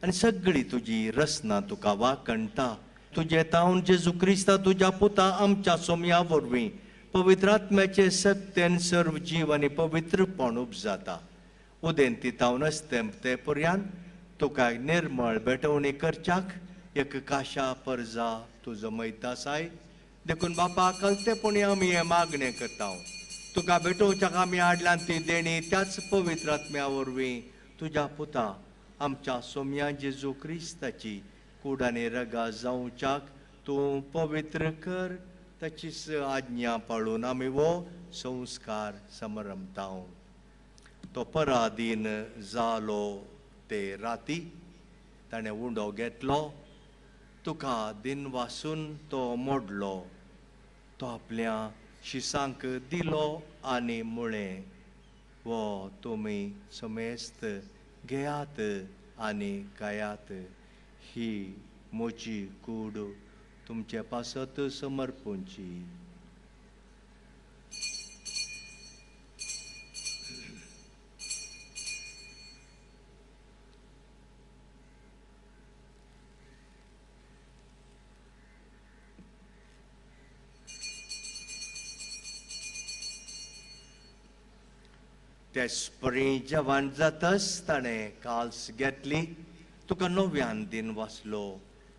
आनी सगळी तुजी रचना तुका वाकणटा. तुजे तावन जेजू क्रिस्ता तुज्या पुता आमच्या सोमया वरवीं पवित्र आत्म्याचे सक्तेन सर्व जीव आनी पवित्रपण उपजाता. उदेंती तावन अस्तें ते पर्यान तुका निर्मळ भेटवणी करच्याक एक काशा परजा तुजो मैत आसाय. देखून बापा, कलतेपणी आमी हें मागणें करता. तुका भेटोवच्याक आमी हाडल्यान ती देणी त्याच पवित्र आत्म्या वरवीं तुज्या पुता आमच्या सोमया जेजू क्रिस्ताची कूड आनी रगा जावच्याक तूं पवित्र कर. ताचीच आज्ञा पाळून आमी हो संस्कार समरमता. तो पराधीन जालो ते राती ताणें उंडो घेतलो, तुका दिन वासून तो मोडलो, तो आपल्या शिसांक दिलो आनी म्हळें, वो तुमी समेस्त घेयात आनी खायात, ही म्हजी कूड तुमचे पासत समर्पूंची. तेच परी जवान जातच ताणें काल्स घेतली, तुका नव्यान दिन वाचलो,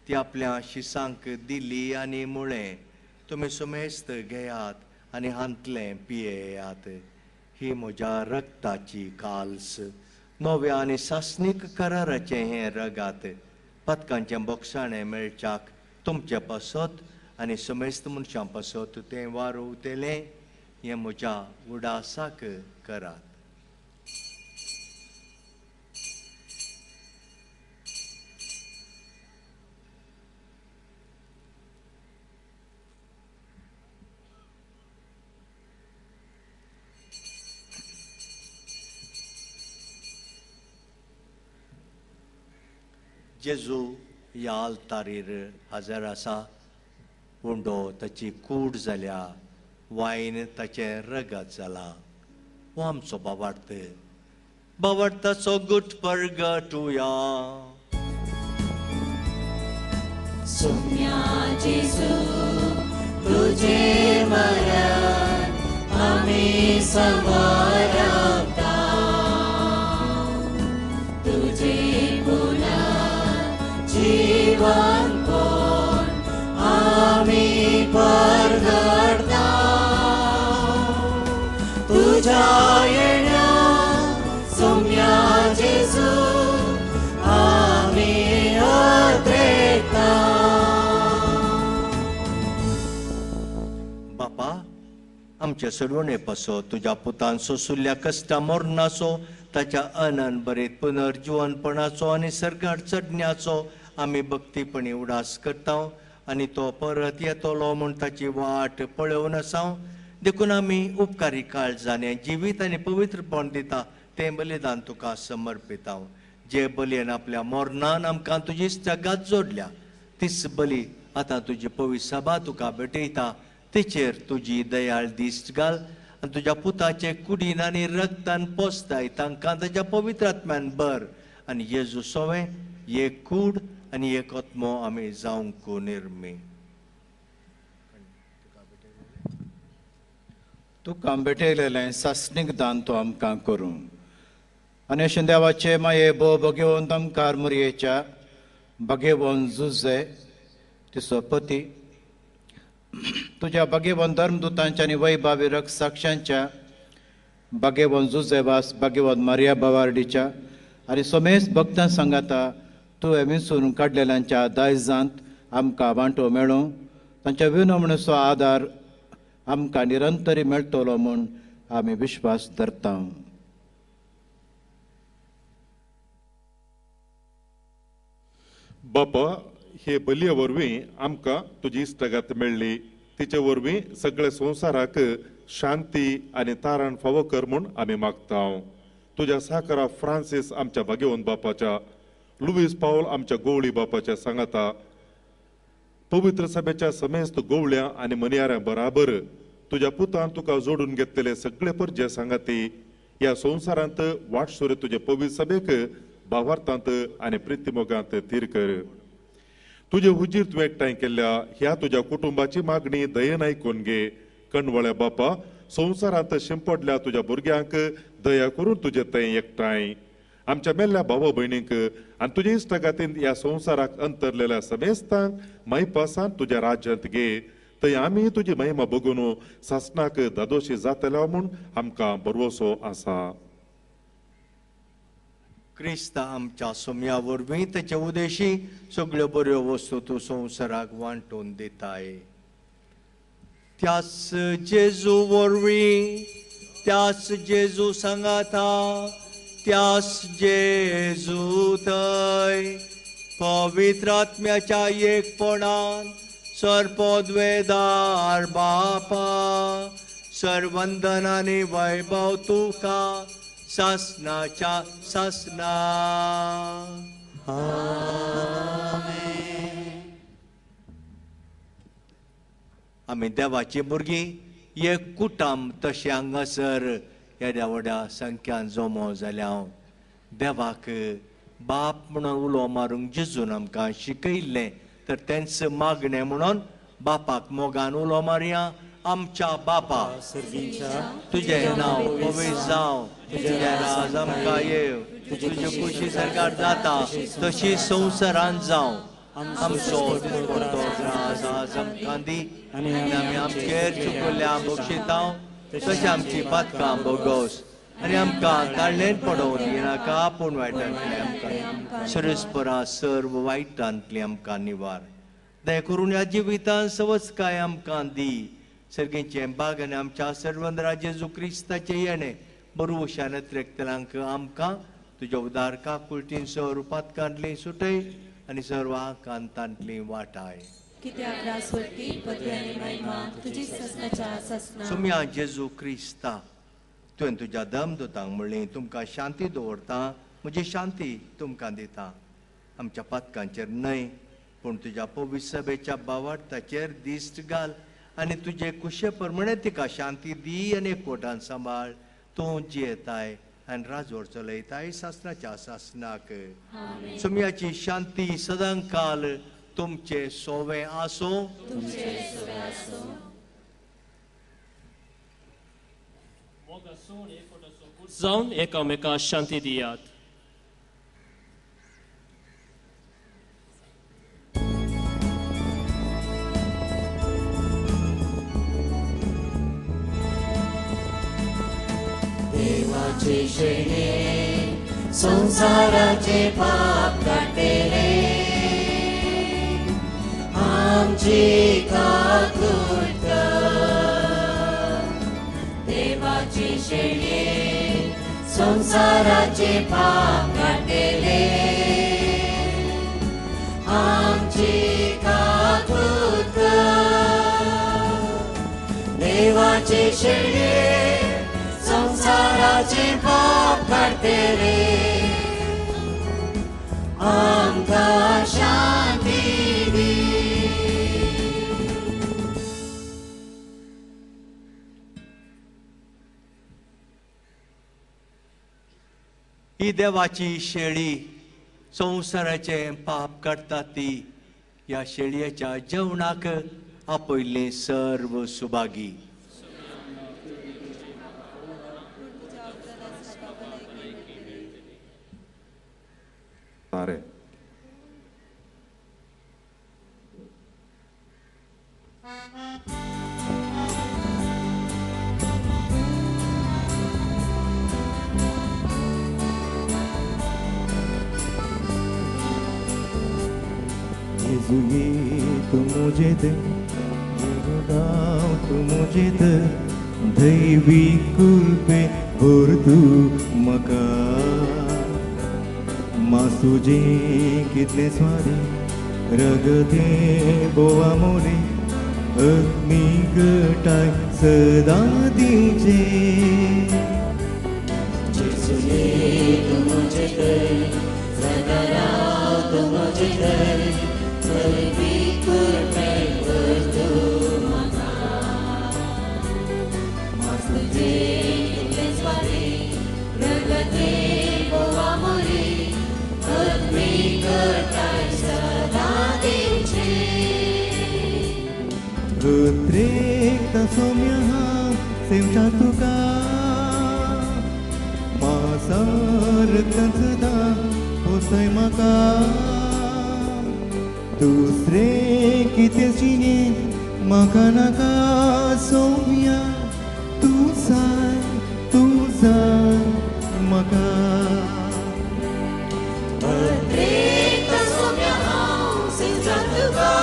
ती आपल्या शिसांक दिली आनी म्हळें, तुमी सुमेस्त घेयात आनी हांतलें पियेयात, ही म्हज्या रक्ताची काल्स, नव्या आनी सासणीक कराराचें हें रगात, पदकांचें बोगसाणें मेळच्याक तुमचे पासत आनी समेस्त मनशां पासत तें वारोवतलें, हें म्हज्या उडासाक करात. जेजू ह्या आल्तारीर हजर आसा. उंडो ताची कूड जाल्या, वायन ताचें रगत जालां. हो आमचो बाबार्थ, बाबार्थाचो गुट परगटुया. सोम्या जेजू तुझे मरण आमी समरता, तुझे जीवन कोण आमी परगटता, तुझ्या येण्या सोम्या जेजू आमी अद्रेता. बापा, आमच्या सोडवणे पासो तुज्या पुतान सोसुल्ल्या कश्टा मरणाचो, ताच्या अनन बरेत पुनर्जिवनपणाचो आनी सर्गार चडण्याचो आमी भक्तीपणी उडास करता आनी तो परत येतलो म्हूण ताची वाट पळोवन आसा. देखून आमी उपकारी काळजाने जिवीत आनी पवित्रपण दिता तें बलिदान तुका समर्पिता. जे बलयेन आपल्या मरणान आमकां तुजी जगात जोडल्या तीच बली आतां तुजी पवित्र सभा तुका भेटयता. तेचेर तुजी दयाळ दिश्ट घाल आनी तुज्या पुताचे कुडीन आनी रक्तान पोसताय तांकां ताच्या पवित्र आत्म्यान बर आनी जेजू सोवें एक कूड आनी एक आत्मो आमी जावंक निर्मी. तुका भेटयलेलें सासणीक दान तो आमकां करूं आनी अशें देवाचे माये भोव भगेवन आमकार मुरयेच्या भगेवन जुजे तिचो पती तुज्या भगेवन धर्मदुतांच्या आनी वैभावी रक्षसाक्षांच्या भगेवन जुजेवास भगेवन मारिया बावार्डीच्या आनी सोमेस भक्तां सांगाता तुवें विंचून काडलेल्यांच्या दायजांत आमकां वांटो मेळूं, तांच्या विनवणेचो आदार आमकां निरंतरी मेळटलो म्हूण आमी विश्वास धरता. बापा, हे बलये वरवीं आमकां तुजी इश्टागत मेळ्ळी, तिचे वरवीं सगळे संवसाराक शांती आनी तारण फावो कर म्हूण आमी मागता. तुज्या साकरा फ्रांसीस आमच्या भाग्यवंत बापाच्या, लुईस पावल आमच्या गोवळी बापाच्या सांगाता, पवित्र सभेच्या समेस्त गोवळ्या आनी मनियाऱ्यां बराबर तुज्या पुतान तुका जोडून घेतलेले सगळे परजे सांगाती ह्या संवसारांत वाटसुरे तुजे पवित्र सभेक भावार्थांत आनी प्रितीमोगांत थीर कर. तुजे हुजीर तुवें एकठांय केल्ल्या ह्या तुज्या कुटुंबाची मागणी दयेन आयकून घे. कणवळ्या बापा, संवसारांत शिंपडल्या तुज्या भुरग्यांक दया करून तुजे थंय एकठांय आमच्या मेल्ल्या भावा भयणींक आनी तुज्या इश्टागातीन ह्या संवसाराक अंतरलेल्या समेस्तांक मायपासान तुज्या राज्यांत घे. थंय आमी तुजी महिमा बघून सासणाक दादोशी जातल्या म्हूण आमकां भरवसो आसा. क्रिस्ता आमच्या सोम्या वरवीं तेचे उदेशी सगळ्यो बऱ्यो वस्तू तूं संवसाराक वांटून दिताय. त्याच जेजू वरवीं, त्याच जेजू सांगाता, त्याच जेजू थंय पवित्र आत्म्याच्या एकपणान सर्पद्वेदार बापा सर्वंदन आनी वैभव तुका सासनाच्या सासना. आमी देवाची भुरगीं एक कुटुंब तशें हांगासर येद्या व्हड्या संख्यान जमो जाल्या. हांव देवाक बाप म्हणून उलो मारूंक जेजून आमकां शिकयल्लें, तर तेंच मागणें म्हणून बापाक मोगान उलो मारया. आमच्या बापा, तुजें नांव पवित्र जावं, तुजें राज आमकां येवं, तुजी खुशी सरकार जाता तशी संवसारांत जावं. आमचो दिसपडटो ग्रास आज आमकां दी आनी आमी आमचेर चुकल्ल्या बक्षिता तशें आमची पातकां बोगोस आनी आमकां ताळ्ळेन पडोवं दिनाका, पूण वायटांतलें आमकां सरस्परा सर्व वायटांतलें आमकां निवार. दया करून ह्या जिवितान सवस्काय आमकां दी. सर्गेचें बाग आनी आमच्या सर्वंद्रा जेजू क्रिस्ताचें येणें बरवशान त्रेकतलांक आमकां तुज्या उदार काकुळटीन सर्व पातकांतलीं सुटय आनी सर्व आकांतांतलीं वाटाय. सोम्या जेजू क्रिस्ता, तुवें तुज्या दमदूतांक म्हणलें, तुमकां शांती दवरता, म्हजी शांती तुमकां दिता. आमच्या पातकांचेर न्हय पूण तुज्या पवित्र सभेच्या बावार्थाचेर दिश्ट घाल आनी तुजे कुशे प्रमाणे तिका शांती दी आनी एकवटान सांबाळ. तूं जियेताय आनी राजवट चलयताय सासणाच्या सासणाक. सोम्याची शांती सदांकाल तुमचे सोवे आसूं. जावन एकामेका शांती दियात. देवाचे शेणे संसाराचे पाप काडटले, आमची काकूट कर. देवाचे शेणे संसाराचे पाप काडटले, आमची काकूट कर. देवाचे शेणे संसाराचे पाप काडटले, आमकां शांती दी. ही देवाची शेळी संवसाराचें पाप काडटा ती ह्या शेळयेच्या जेवणाक आपयल्ले सर्व सुभागी. Pare. Gesù तूं म्हजे थंय राव तूं म्हजे थंय दैवी कृपे भर तूं म्हाका मासुजें कितलें स्वारी रगतें बोवा मोरे अग्निगटाय सदां दिवचें जेजूले तूं म्हजे थंय सदां राव तूं म्हजे थंय चलपी कृपे भर तूं म्हाका मासुजें कितलें स्वारी रगतें बोवा मोरे अग्निगटाय सदां दिवचें उद्रेकता सौम्य हांव सेवच्या तुका मासारतां सदां पोसय म्हाका दुसरें कितें जिणें म्हाका नाका सौम्या तूं जाय म्हाका उद्रेकता सौम्य हांव सेवच्या तुका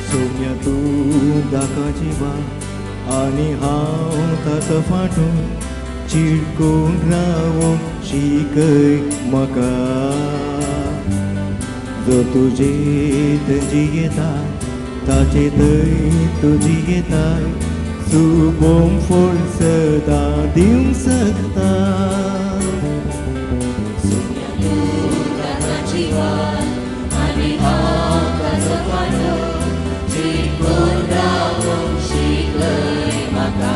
सौम्या तूं दाका जिवा आनी हांव ताचो फाटून चिडकून रावोंक शिकय म्हाका जो तुजे थंय जियेता ताचे थंय तूं जियेताय सुबोम फळ सदां दिवंक शकता सौम्या तूं ताचा जिवा आनी हांव ताचो फाटून चिटकून रावोंक शिकय म्हाका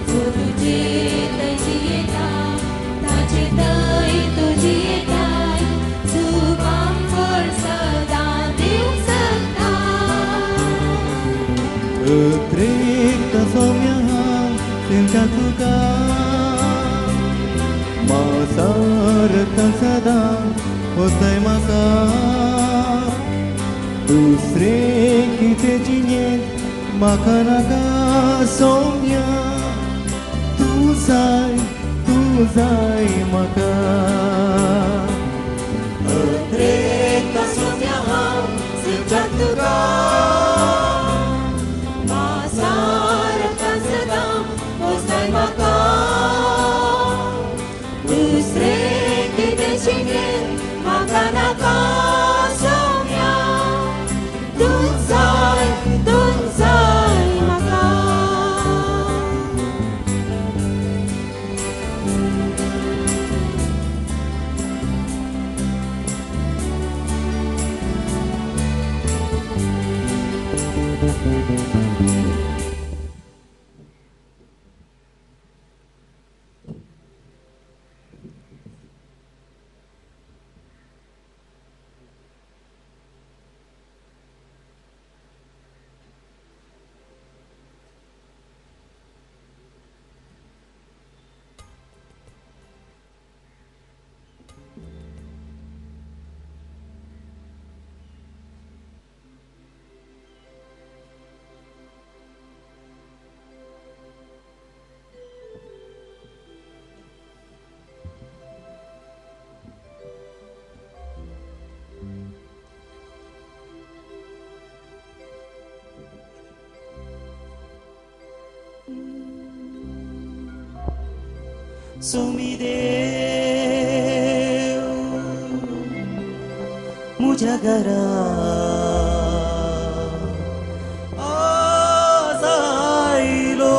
जो तुजे थंय जियेता ताचे थंय तूं जियेताय सुबाम फळ सदां दिवंक शकता उद्रेकता सौम्य हांव सेवच्या तुका मासारतां सदां पोसय म्हाका दुसरें कितें जिणेंत म्हाका नाका सौम्या तूं जाय म्हाका उद्रेकता सौम्य हांव सेवच्या तुका मासारतां सदां पोसय म्हाका दुसरें कितें जिणेंत म्हाका नाका सौम्या तूं जाय म्हाका सुमिदेव मुझ्या घरा आज आयलो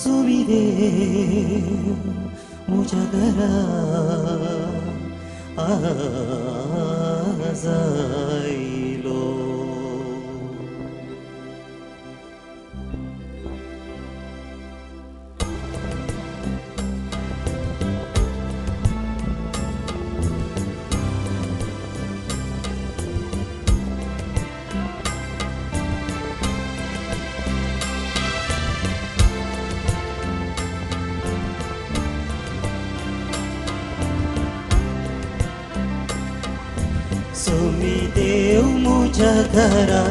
सुमिदेव मुझ्या घरा आज आयलो. सोमी देव मुझ्या घरा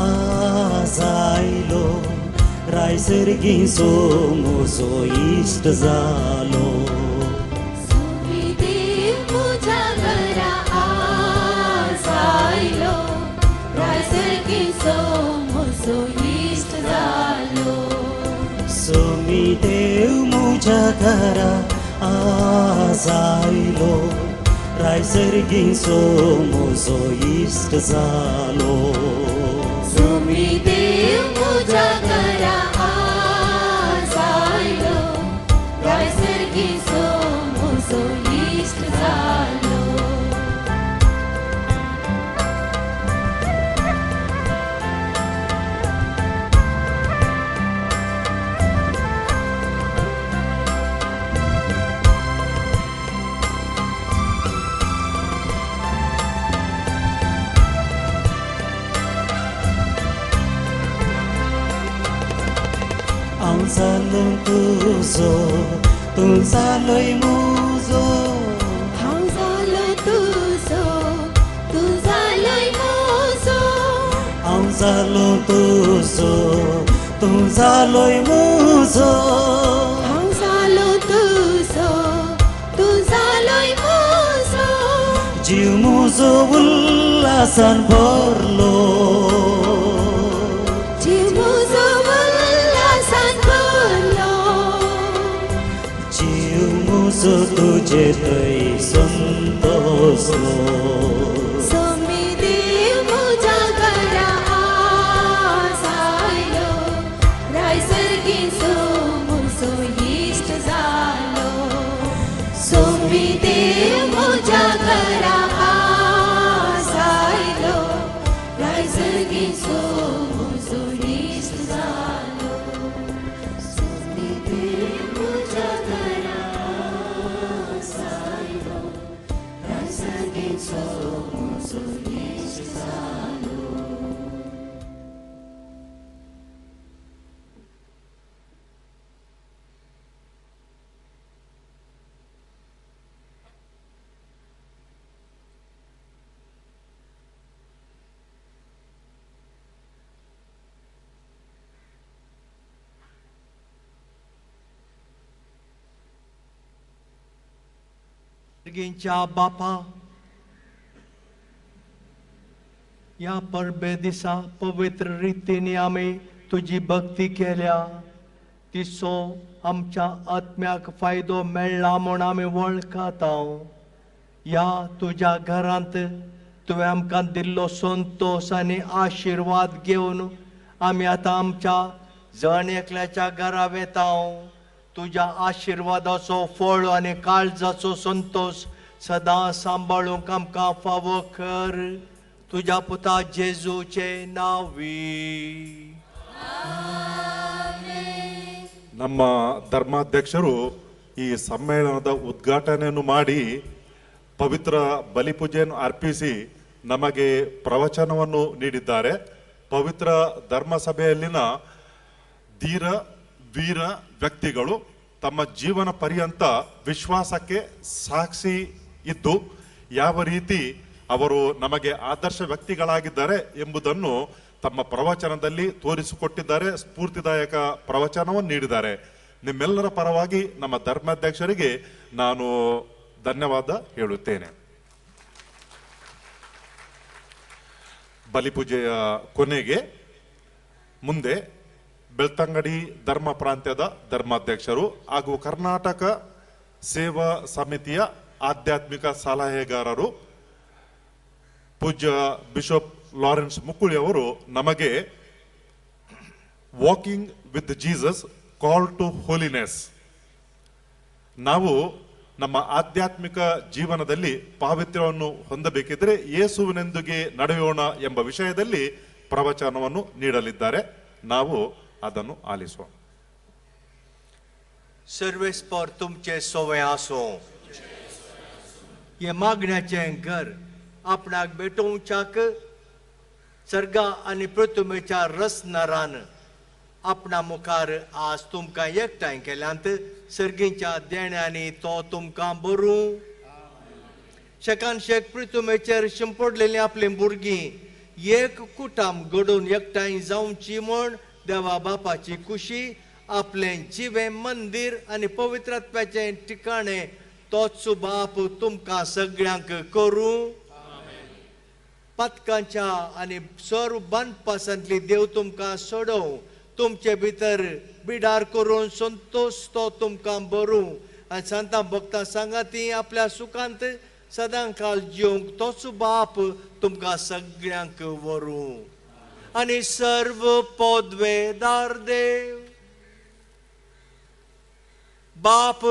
आज आयलो, रायसर्गीचो म्हजो इश्ट जालो. सोमी देव मुझ्या घरा आज आयलो, रायसर्गीचो म्हजो इश्ट जालो. सोमी देव मुझ्या घरा आज आयलो, रायसर्गीचो म्हजो इश्ट जालो. सोमी देव मुझ्या घरा आज आयलो, रायसर्गीचो म्हजो इश्ट जालो. हांव जालो तुजो, तूं जालोय म्हजो. हांव जालो तुजो, तूं जालोय म्हजो. हांव जालो तुजो, तूं जालोय म्हजो. हांव जालो तुजो, तूं जालोय म्हजो. जीव म्हजो उल्हासान भरलो, जीव म्हजो उल्हासान भरलो. जीव म्हजो तुजे थंय संतोसलो. सोमी देव मुझ्या घरा आज आयलो, रायसर्गीचो म्हजो इश्ट जालो. सोमी देव मुझ्या घरा आज आयलो, रायसर्गीचो म्हजो इश्ट जालो. सोमी देव मुझ्या घरा आज आयलो, रायसर्गीचो म्हजो इश्ट जालो. भुरगींच्या बापा, ह्या परबे दिसा पवित्र रितीन आमी तुजी भक्ती केल्या, तिचो आमच्या आत्म्याक फायदो मेळ्ळा म्हूण आमी वळखता. ह्या तुज्या घरांत तुवें आमकां दिल्लो संतोश आनी आशिर्वाद घेवन आमी आतां आमच्या जण एकल्याच्या घरा वेता. तुज्या आशिर्वादाचो फळ आनी काळजाचो संतोश सदां सांबाळूंक आमकां फावो कर, तुज्या पुता जेजूचे नांवी. ನಮ್ಮ ಧರ್ಮಾಧ್ಯಕ್ಷರು ಈ ಸಮ್ಮೇಳನದ ಉದ್ಘಾಟನೆಯನ್ನು ಮಾಡಿ ಪವಿತ್ರ ಬಲಿಪೂಜೆಯನ್ನು ಅರ್ಪಿಸಿ ನಮಗೆ ಪ್ರವಚನವನ್ನು ನೀಡಿದ್ದಾರೆ. ಪವಿತ್ರ ಧರ್ಮಸಭೆಯಲ್ಲಿನ ಧೀರ ವೀರ ವ್ಯಕ್ತಿಗಳು ತಮ್ಮ ಜೀವನ ಪರ್ಯಂತ ವಿಶ್ವಾಸಕ್ಕೆ ಸಾಕ್ಷಿ ಇದ್ದು ಯಾವ ರೀತಿ ಅವರು ನಮಗೆ ಆದರ್ಶ ವ್ಯಕ್ತಿಗಳಾಗಿದ್ದಾರೆ ಎಂಬುದನ್ನು ತಮ್ಮ ಪ್ರವಚನದಲ್ಲಿ ತೋರಿಸಿಕೊಟ್ಟಿದ್ದಾರೆ. ಸ್ಫೂರ್ತಿದಾಯಕ ಪ್ರವಚನವನ್ನು ನೀಡಿದ್ದಾರೆ. ನಿಮ್ಮೆಲ್ಲರ ಪರವಾಗಿ ನಮ್ಮ ಧರ್ಮಾಧ್ಯಕ್ಷರಿಗೆ ನಾನು ಧನ್ಯವಾದ ಹೇಳುತ್ತೇನೆ. ಬಲಿಪೂಜೆಯ ಕೊನೆಗೆ ಮುಂದೆ ಬೆಳ್ತಂಗಡಿ ಧರ್ಮ ಪ್ರಾಂತ್ಯದ ಧರ್ಮಾಧ್ಯಕ್ಷರು ಹಾಗೂ ಕರ್ನಾಟಕ ಸೇವಾ ಸಮಿತಿಯ ಆಧ್ಯಾತ್ಮಿಕ ಸಲಹೆಗಾರರು ಪೂಜ್ಯ ಬಿಷಪ್ ಲಾರೆನ್ಸ್ ಮುಕ್ಕುಳಿ ಅವರು ನಮಗೆ walking with Jesus call to holiness, ನಾವು ನಮ್ಮ ಆಧ್ಯಾತ್ಮಿಕ ಜೀವನದಲ್ಲಿ ಪಾವಿತ್ರ್ಯವನ್ನು ಹೊಂದಬೇಕಿದ್ರೆ ಯೇಸುವಿನೊಂದಿಗೆ ನಡೆಯೋಣ ಎಂಬ ವಿಷಯದಲ್ಲಿ ಪ್ರವಚನವನ್ನು ನೀಡಲಿದ್ದಾರೆ. ನಾವು ಅದನ್ನು ಆಲಿಸೋಣ. सर्वेस्पर तुमचे सोवे आसूं. हे मागण्याचें घर आपणाक भेटोवच्याक सर्गा आनी पृथ्वीच्या रसनरान आपणा मुखार आज तुमकां एकठांय केल्यांत. सर्गींच्या देण्यांनी तो तुमकां बरूं. शेकान शेक पृथ्वीचेर शिंपडलेलीं आपलीं भुरगीं एक कुटाम घडोवन एकठांय जावची म्हूण देवा बापाची खुशी आपलें जिवें मंदीर आनी पवित्रत्वाचें ठिकाणें तोच बाप तुमकां सगळ्यांक करूं. पातकांच्या आनी सर्व बांदपासांतली देव तुमकां सोडोवं. तुमचे भितर बिडार करून संतोश तो तुमकां बरूं आनी सांतां भक्तां सांगा ती आपल्या सुखांत सदां काल जिवंक तोच बाप तुमकां सगळ्यांक व्हरूं. आनी सर्व पदवेदार देव बाप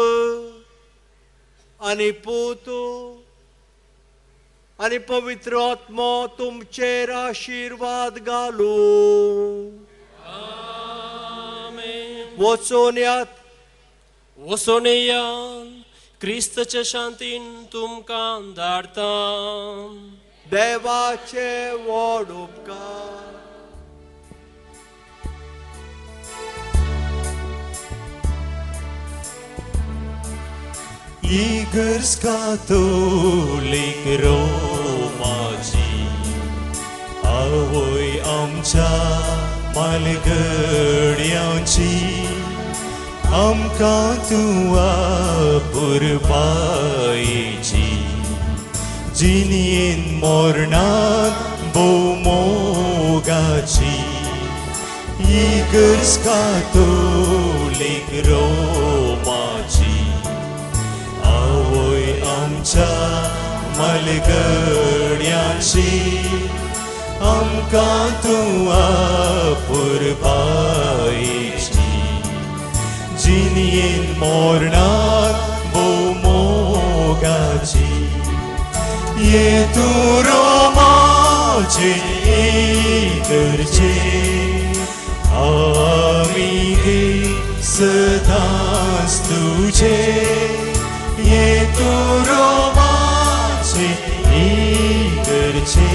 आनी पूत आनी पवित्र आत्मो तुमचेर आशिर्वाद घालूं. वचून यात, वचून यात, क्रिस्तचे शांतीन तुमकां धाडटा. देवाचे व्हड उपकार. इगर्ज कातोलीक रोमाची आवय आमच्या मालगड्यांची आमकां तूं अपुरबायेची जिणेन मरणांत भोवमोगाची. इगर्ज कातोलीक रोमाची आवय आमच्या मालगड्यांची आमकां तूं अपुरबायेची जिणेन मरणांत भोवमोगाची. ये तूं रोमाचे इगर्जे आमी गे सदांच तुजे. ये तूं रोमाचे इगर्जे